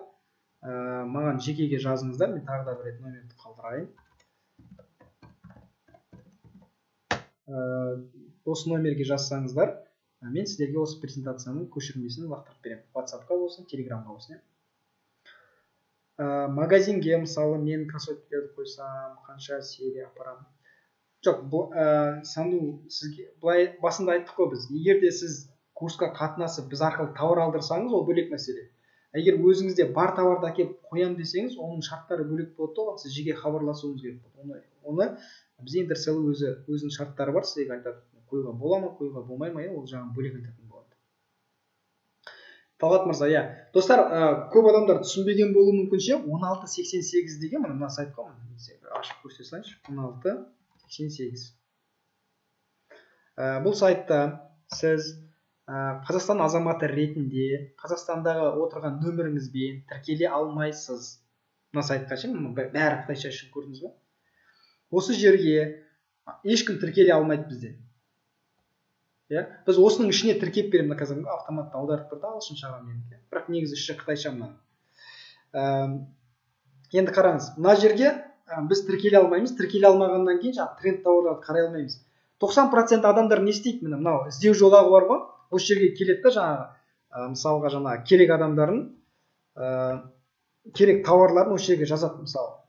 Speaker 1: маған жекеге жазыңыздар, мен тағы да бір рет номерді қалдырайын. Осы номерге жазсаңыздар, мен сіздерге осы презентацияның көшірмесін лақтырып беремін. WhatsApp-қа болсын, Telegram-ға болсын. Магазинге мысалы мен кроссовкилерді қойсам, қанша серия апарамын? Жоқ, Санду, сізге былай басында айттық қой біз. Егер де сіз курсқа қатынасып, біз арқылы тауар алдырсаңыз, ол бөлек мәселе. Егер өзіңізде бар тауарды әкеліп қоям десеңіз, оның шарттары бөлек болады, оған сіз жеке хабарласуыңыз керек болады. Оны бізде Интерсел өзінің шарттары бар, сізге айтады. Қоюға бола ма, қоюға болмай ма, ол жағын бөлек айтатын болады. Талғат мырза, иә. Достар, көп адамдар түсінбеген болуы мүмкін ше, 1688 деген мына сайт қой, ашып көрсете салайыншы. 1688. Бұл сайтта сіз Қазақстан азаматы ретінде Қазақстандағы отырған нөміріңізбен тіркеле алмайсыз. Мына сайтқа ше, бәрі қытайша үшін көрдіңіз бе? Осы жерге ешкім тіркеле алмайды бізден. Иә, біз осының ішіне тіркеп беремін, қазір автоматты аударып тұрды ағылшыншаға менікі. Бірақ негізі іші қытайша мынаның. Енді қараңыз, мына жерге біз тіркеле алмаймыз, тіркеле алмағаннан кейін жаңағы тренд тауарларды қарай алмаймыз. 90% адамдар не істейді? Міне мынау іздеу жолағы бар ғой, осы жерге келеді да жаңағы, мысалға жаңағы керек адамдарын, керек тауарларын осы жерге жазады, мысалы.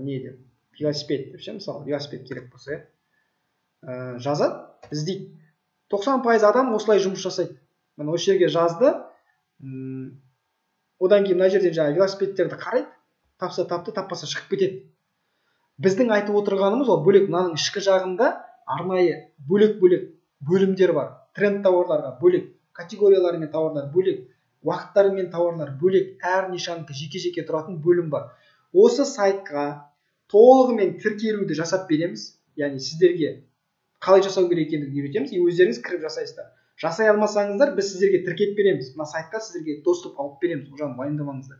Speaker 1: Не деп? Велосипед деп ше, мысалы, велосипед керек болса, иә. Жазады, іздейді. 90% адам осылай жұмыс жасайды. Міне осы жерге жазды. Одан кейін мына жерден жаңағы велосипедтерді қарайды, тапса тапты, таппаса шығып кетеді. Біздің айтып отырғанымыз ол бөлек, мынаның ішкі жағында арнайы бөлек-бөлек бөлімдер бар. Тренд тауарларға бөлек, категориялары мен тауарлар бөлек, уақыттары мен тауарлар бөлек, әр нишанікі жеке-жеке тұратын бөлім бар. Осы сайтқа толығымен тіркелуді жасап береміз. Яғни сіздерге қалай жасау керек екендігін үйретеміз, и өздеріңіз кіріп жасайсыздар. Жасай алмасаңыздар, біз сіздерге тіркеп береміз. Мына сайтқа сіздерге доступ алып береміз, ол жағын уайымдамаңыздар.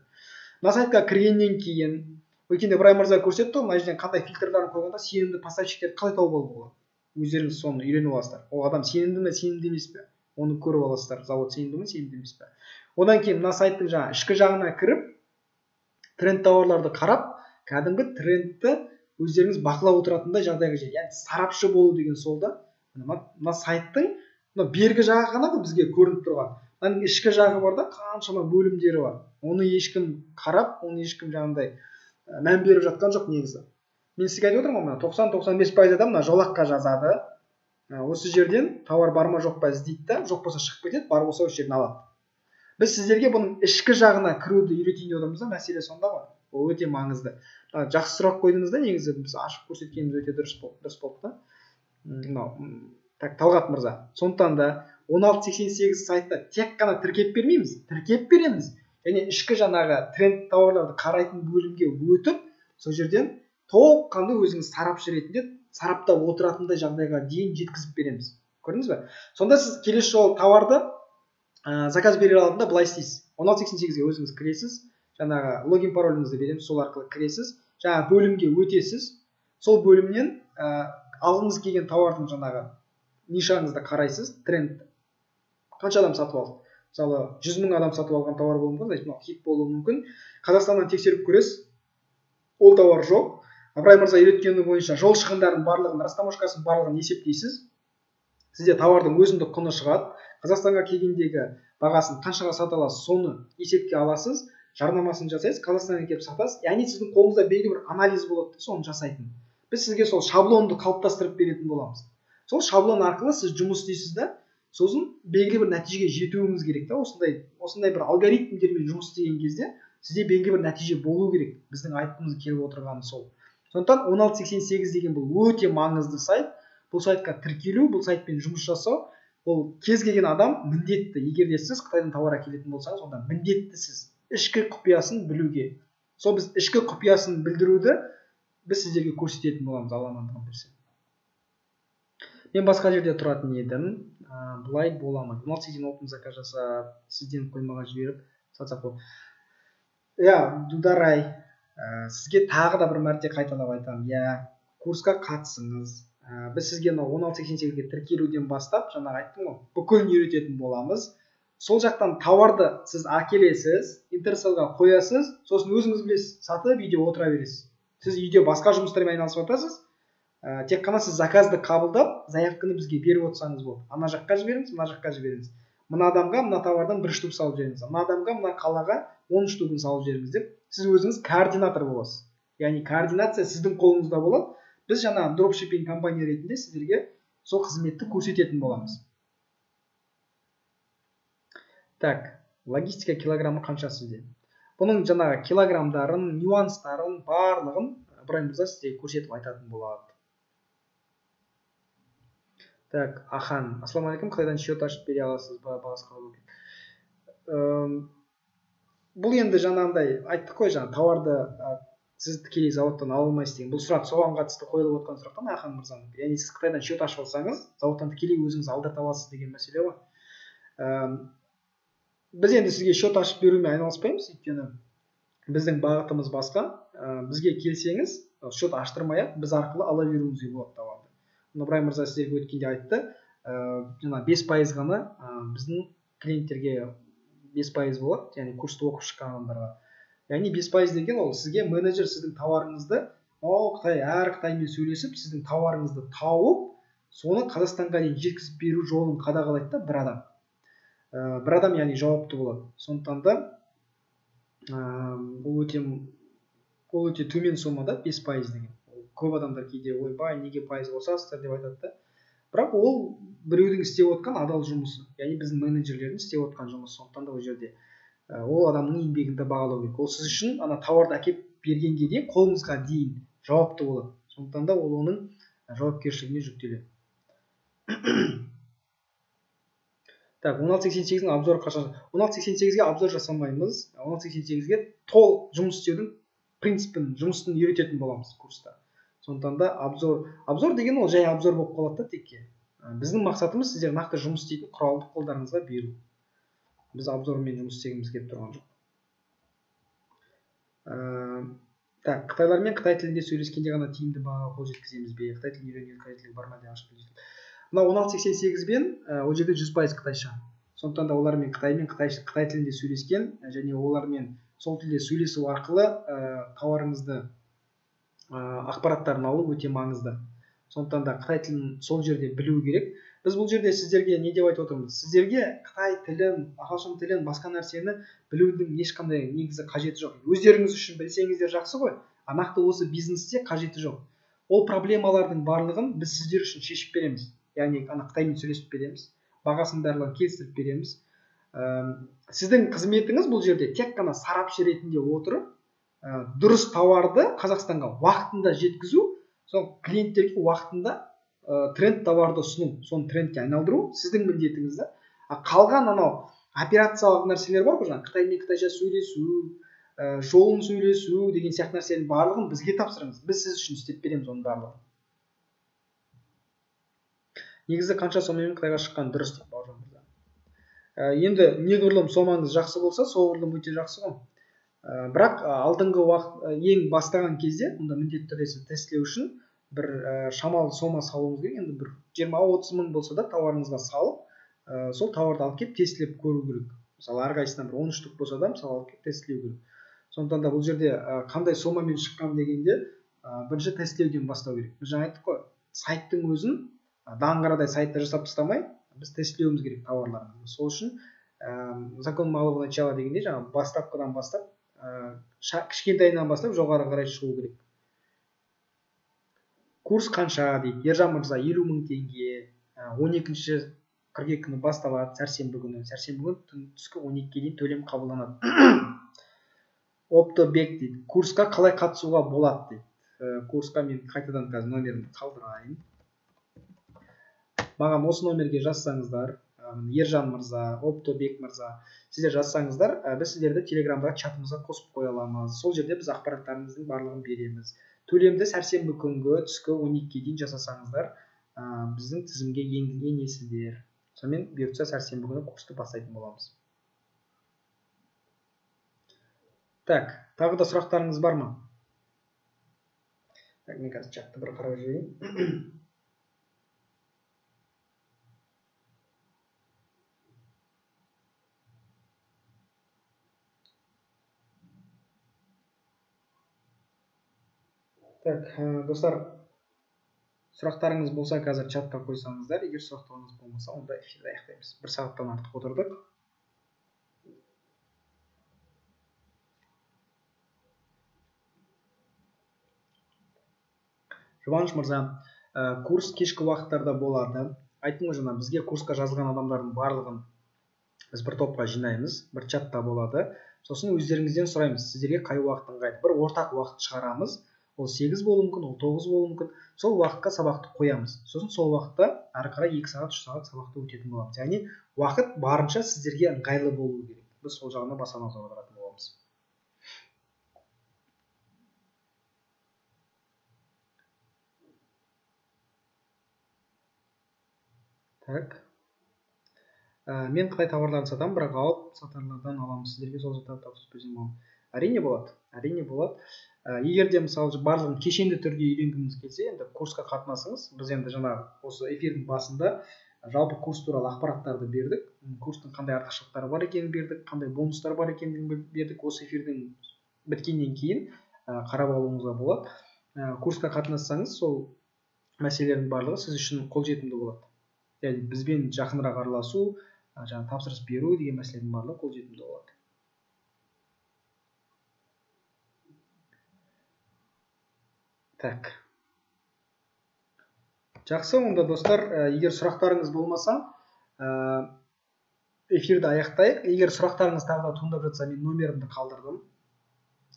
Speaker 1: Мына сайтқа кіргеннен кейін, өткенде Ыбырай мырза көрсетті ғой, мына жерден қандай фильтрларын қойғанда сенімді поставщиктерді қалай тауып алуға болады. Өздеріңіз соны үйреніп аласыздар. Ол адам сенімді ме, сенімді емес пе? Оны көріп аласыздар. Завод сенімді ме, сенімді емес пе? Одан кейін мына сайттың жаңа ішкі жағына кіріп, тренд тауарларды қарап, кәдімгі трендті өздеріңіз бақылап отыратындай жағдайға жетеді. Яғни сарапшы болу деген сол да. Мына сайттың мына бергі жағы ғана ғой бізге көрініп тұрған. Мынаның ішкі жағы бар да, қаншама бөлімдері бар. Оны ешкім қарап, оны ешкім жаңағындай мән беріп жатқан жоқ негізі. Мен сізге айтып отырмын ғой, мына 90-95% адам мына жолаққа жазады. Осы жерден тауар бар ма жоқ па іздейді да, жоқ болса шығып кетеді, бар болса осы жерден алады. Біз сіздерге бұның ішкі жағына кіруді үйретейін деп отырмыз да, мәселе сонда ғой. Ол өте маңызды. Жақсы сұрақ қойдыңыз да, негізі біз ашып көрсеткеніміз өте дұрыс болды да. Мынау, так, Талғат мырза. Сондықтан да 1688 сайтта тек қана тіркеп бермейміз, тіркеп береміз. Және ішкі жаңағы тренд тауарларды қарайтын бөлімге өтіп, сол жерден толыққанды өзіңіз сарапшы ретінде сараптап отыратындай жағдайға дейін жеткізіп береміз. Көрдіңіз бе? Сонда сіз келесі жолы тауарды заказ берер алдында былай істейсіз. 1688-ге өзіңіз кіресіз, Жаңағы логин пароліңізді береміз, сол арқылы кіресіз, жаңа бөлімге өтесіз. Сол бөлімнен алғыңыз келген тауардың жаңағы нишаңызды қарайсыз, тренд. Қанша адам сатып алды? Мысалы, 100 мың адам сатып алған тауар болуы мүмкін, значит, мынау хит болуы мүмкін. Қазақстаннан тексеріп көресіз, ол тауар жоқ. Ыбырай мырза үйреткені бойынша жол шығындарын барлығын, растаможкасын барлығын есептейсіз. Сізде тауардың өзіндік құны шығады. Қазақстанға келгендегі бағасын қаншаға сата аласыз, соны есепке аласыз, жарнамасын жасайсыз, Қазақстанға келіп сатасыз. Яғни сіздің қолыңызда белгілі бір анализ болады, соны жасайтын. Біз сізге сол шаблонды қалыптастырып беретін боламыз. Сол шаблон арқылы сіз жұмыс істейсіз да, сосын белгілі бір нәтижеге жетуіңіз керек та. Осындай бір алгоритмдермен жұмыс істеген кезде сізде белгілі бір нәтиже болу керек. Біздің айтқымыз келіп отырғаны сол. Сондықтан 1688 деген бұл өте маңызды сайт. Бұл сайтқа тіркелу, бұл сайтпен жұмыс жасау, ол кез келген адам міндетті. Егер де сіз Қытайдан тауар әкелетін болсаңыз, онда міндеттісіз ішкі құпиясын білуге. Сол біз ішкі құпиясын білдіруді біз сіздерге көрсететін боламыз, Алла амандығын берсе. Мен басқа жерде тұратын едім. Былай бола ма? 1688 заказ жасап, сізден қоймаға жіберіп сатсақ болады. Иә, Дударай, сізге тағы да бір мәрте қайталап айтамын. Иә, курсқа қатысыңыз. Біз сізге 1688-ге тіркелуден бастап, жаңағы айттым ғой, бүкілін үйрететін боламыз. Сол жақтан тауарды сіз әкелесіз, Интерселға қоясыз, сосын өзіңіз білесіз, сатып үйде отыра бересіз. Сіз үйде басқа жұмыстармен айналысып жатасыз. Тек қана сіз заказды қабылдап, заявканы бізге беріп отырсаңыз болды. Ана жаққа жіберіңіз, мына жаққа жіберіңіз. Мына адамға мына тауардан бір штук салып жіберіңіз. Мына адамға мына қалаға 10 штугін салып жіберіңіз деп, сіз өзіңіз координатор боласыз. Яғни координация сіздің қолыңызда болады. Біз жаңа дропшиппинг компания ретінде сіздерге сол қызметті көрсететін боламыз. Так, логистика килограммы қанша сізде? Бұның жаңағы килограммдарын, нюанстарын барлығын Ыбырай мырза сізге көрсетіп айтатын болады. Так, Ахан, ассалаумағалейкум, Қытайдан счет ашып бере аласыз ба? Бағасы қалай болып кетті? Бұл енді жаңағындай айттық қой, жаңа тауарды сіз тікелей зауыттан ала алмайсыз деген. Бұл сұрақ соған қатысты қойылып отқан сұрақтан Ахан мырзаның. Яғни сіз Қытайдан счет ашып алсаңыз, зауыттан тікелей өзіңіз алдырта аласыз деген мәселе ғой. Біз енді сізге счет ашып берумен айналыспаймыз, өйткені біздің бағытымыз басқа. Бізге келсеңіз, счет аштырмай-ақ біз арқылы ала беруіңізге болады тауарды. Ыбырай мырза сіздерге өткенде айтты, жаңа 5% ғана біздің клиенттерге 5% болады, яғни курсты оқып шыққан адамдарға. Яғни 5% деген ол сізге менеджер сіздің тауарыңызды, Қытай, әр Қытаймен сөйлесіп, сіздің тауарыңызды тауып, соны Қазақстанға дейін жеткізіп беру жолын қадағалайды да бір адам. Бір адам яғни жауапты болады. Сондықтан да ол өте төмен сома да, 5% деген. Көп адамдар кейде ойбай, неге пайыз қосасыздар деп айтады да. Бірақ ол біреудің істеп отқан адал жұмысы, яғни біздің менеджерлердің істеп отқан жұмысы. Сондықтан да ол жерде ол адамның еңбегін де бағалау керек. Ол сіз үшін ана тауарды әкеп бергенге дейін, қолыңызға дейін жауапты болады. Сондықтан да ол оның жауапкершілігіне жүктеледі. Так, 1688-дің обзоры қашан? 1688-ге обзор жасамаймыз. 1688-ге толық жұмыс істеудің принципін, жұмысын үйрететін боламыз курста. Сондықтан да обзор деген ол жай обзор болып қалады да текке. Біздің мақсатымыз сіздер нақты жұмыс істейтін құралды қолдарыңызға беру. Біз обзормен жұмыс істегіміз келіп тұрған жоқ. Так, қытайлармен қытай тілінде сөйлескенде ғана тиімді бағаға қол жеткіземіз бе? Қытай тілін үйренуге қажеттілік бар ма деп ашып білесіз. Мына 1688-бен ол жерде 100% қытайша. Сондықтан да олармен қытаймен қытай тілінде сөйлескен және олармен сол тілде сөйлесу арқылы тауарыңызды ақпараттарын алу өте маңызды. Сондықтан да қытай тілін сол жерде білу керек. Біз бұл жерде сіздерге не деп айтып отырмыз? Сіздерге қытай тілін, ағылшын тілін, басқа нәрсені білудің ешқандай негізі қажеті жоқ. Өздеріңіз үшін білсеңіздер жақсы ғой, а нақты осы бизнесте қажеті жоқ. Ол проблемалардың барлығын біз сіздер үшін шешіп береміз. Яғни ана қытаймен сөйлесіп береміз, бағасын барлығын келістіріп береміз. Сіздің қызметіңіз бұл жерде тек қана сарапшы ретінде отырып, дұрыс тауарды Қазақстанға уақытында жеткізу, сол клиенттерге уақытында тренд тауарды ұсыну, соны трендке айналдыру сіздің міндетіңіз да. Қалған анау операциялық нәрселер бар ғой, жаңағы қытаймен қытайша сөйлесу, жолын сөйлесу деген сияқты нәрсенің барлығын бізге тапсырыңыз. Біз сіз үшін істеп береміз оның барлығын. Негізі қанша сомамен Қытайға шыққан дұрыс дейді Бауыржан мырза. Енді неғұрлым сомаңыз жақсы болса, соғұрлым өте жақсы ғой. Бірақ алдыңғы уақыт, ең бастаған кезде онда міндетті түрде сіз тестілеу үшін бір шамалы сома салуыңыз керек. Енді бір 20-30 мың болса да тауарыңызға салып, сол тауарды алып келіп тестілеп көру керек. Мысалы, әрқайсысынан бір 13 штук болса да, мысалы, алып келіп тестілеу керек. Сондықтан да бұл жерде қандай сомамен шыққан дегенде, бірінші тестілеуден бастау керек. Біз жаңа айттық қой, сайттың өзін даңғырадай сайтты жасап тастамай, біз тестілеуіміз керек тауарларымызды. Сол үшін закон малого начала дегенде жаңа бастапқыдан бастап, кішкентайынан бастап жоғары қарай шығу керек. Курс қанша дейді? Ержан мырза, 50 мың теңге. 12 қыркүйек күні басталады, сәрсенбі күні. Сәрсенбі күні түскі 12-ге дейін төлем қабылданады. Оптобек дейді. Курсқа қалай қатысуға болады дейді. Курсқа мен қайтадан қазір номерімді қалдырайын. Маған осы номерге жазсаңыздар, Ержан мырза, Оптобек мырза, сіздер жазсаңыздар, біз сіздерді Телеграмдағы чатымызға қосып қоя аламыз. Сол жерде біз ақпараттарыңыздың барлығын береміз. Төлемді сәрсенбі күнгі түскі 12-ге дейін жасасаңыздар, біздің тізімге енесіздер. Сонымен бұйыртса сәрсенбі күні курсты бастайтын боламыз. Так, тағы да сұрақтарыңыз бар ма? Так, мен қазір чатты бір қарап жіберейін. Так, достар, сұрақтарыңыз болса қазір чатқа қойсаңыздар, егер сұрақтарыңыз болмаса, онда эфирді аяқтаймыз. Бір сағаттан артық отырдық. Жұбаныш мырза, курс кешкі уақыттарда болады. Айттым ғой жаңа, бізге курсқа жазылған адамдардың барлығын біз бір топқа жинаймыз, бір чатта болады. Сосын өздеріңізден сұраймыз, сіздерге қай уақыт ыңғайлы. Бір ортақ уақыт шығарамыз. Ол 8 болуы мүмкін, ол 9 болуы мүмкін. Сол уақытқа сабақты қоямыз. Сосын сол уақытта ары қарай 2 сағат, 3 сағат сабақты өтетін боламыз. Яғни уақыт барынша сіздерге ыңғайлы болу керек. Біз сол жағына баса назар аударатын боламыз. Так. Мен қытай тауарларын сатамын, бірақ алып сатарлардан аламын. Сіздерге сол заттарды тапсырыс берсем болады. Әрине болады. Әрине болады. Егер де мысалы барлығын кешенді түрде үйренгіңіз келсе, енді курсқа қатынасыңыз. Біз енді жаңа осы эфирдің басында жалпы курс туралы ақпараттарды бердік. Курстың қандай артықшылықтары бар екенін бердік, қандай бонустар бар екенін бердік. Осы эфирдің біткеннен кейін қарап алуыңызға болады. Курсқа қатынассаңыз, сол мәселелердің барлығы сіз үшін қолжетімді болады. Яғни бізбен жақынырақ араласу, жаңа тапсырыс беру деген мәселелердің барлығы қолжетімді болады. Так. Жақсы, онда достар, егер сұрақтарыңыз болмаса, эфирді аяқтайық. Егер сұрақтарыңыз тағы да туындап жатса, мен номерімді қалдырдым.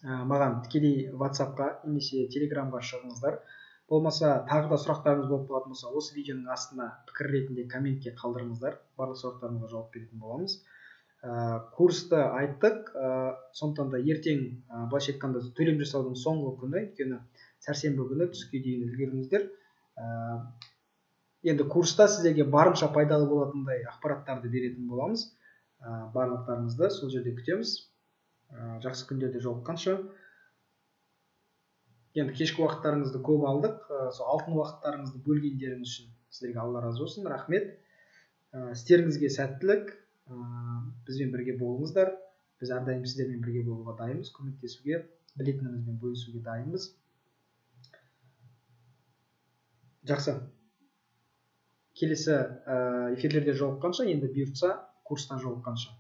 Speaker 1: Маған тікелей WhatsApp-қа немесе Telegram-ға шығыңыздар. Болмаса, тағы да сұрақтарыңыз болып қалатын болса, осы видеоның астына пікір ретінде комментке қалдырыңыздар. Барлық сұрақтарыңызға жауап беретін боламыз. Курсты айттық, сондықтан да ертең, былайша айтқанда, төлем жасаудың соңғы күні, өйткені сәрсенбі күні түске дейін үлгеріңіздер. Енді курста сіздерге барынша пайдалы болатындай ақпараттарды беретін боламыз. Барлықтарыңызды сол жерде күтеміз. Жақсы күндерде жолыққанша. Енді кешкі уақыттарыңызды көп алдық. Сол алтын уақыттарыңызды бөлгендеріңіз үшін сіздерге Алла разы болсын. Рахмет. Істеріңізге сәттілік. Бізбен бірге болыңыздар. Біз әрдайым сіздермен бірге болуға дайынбыз, көмектесуге, білетінімізбен бөлісуге дайынбыз. Жақсы. Келесі эфирлерде жолыққанша, енді бұйыртса курстан жолыққанша.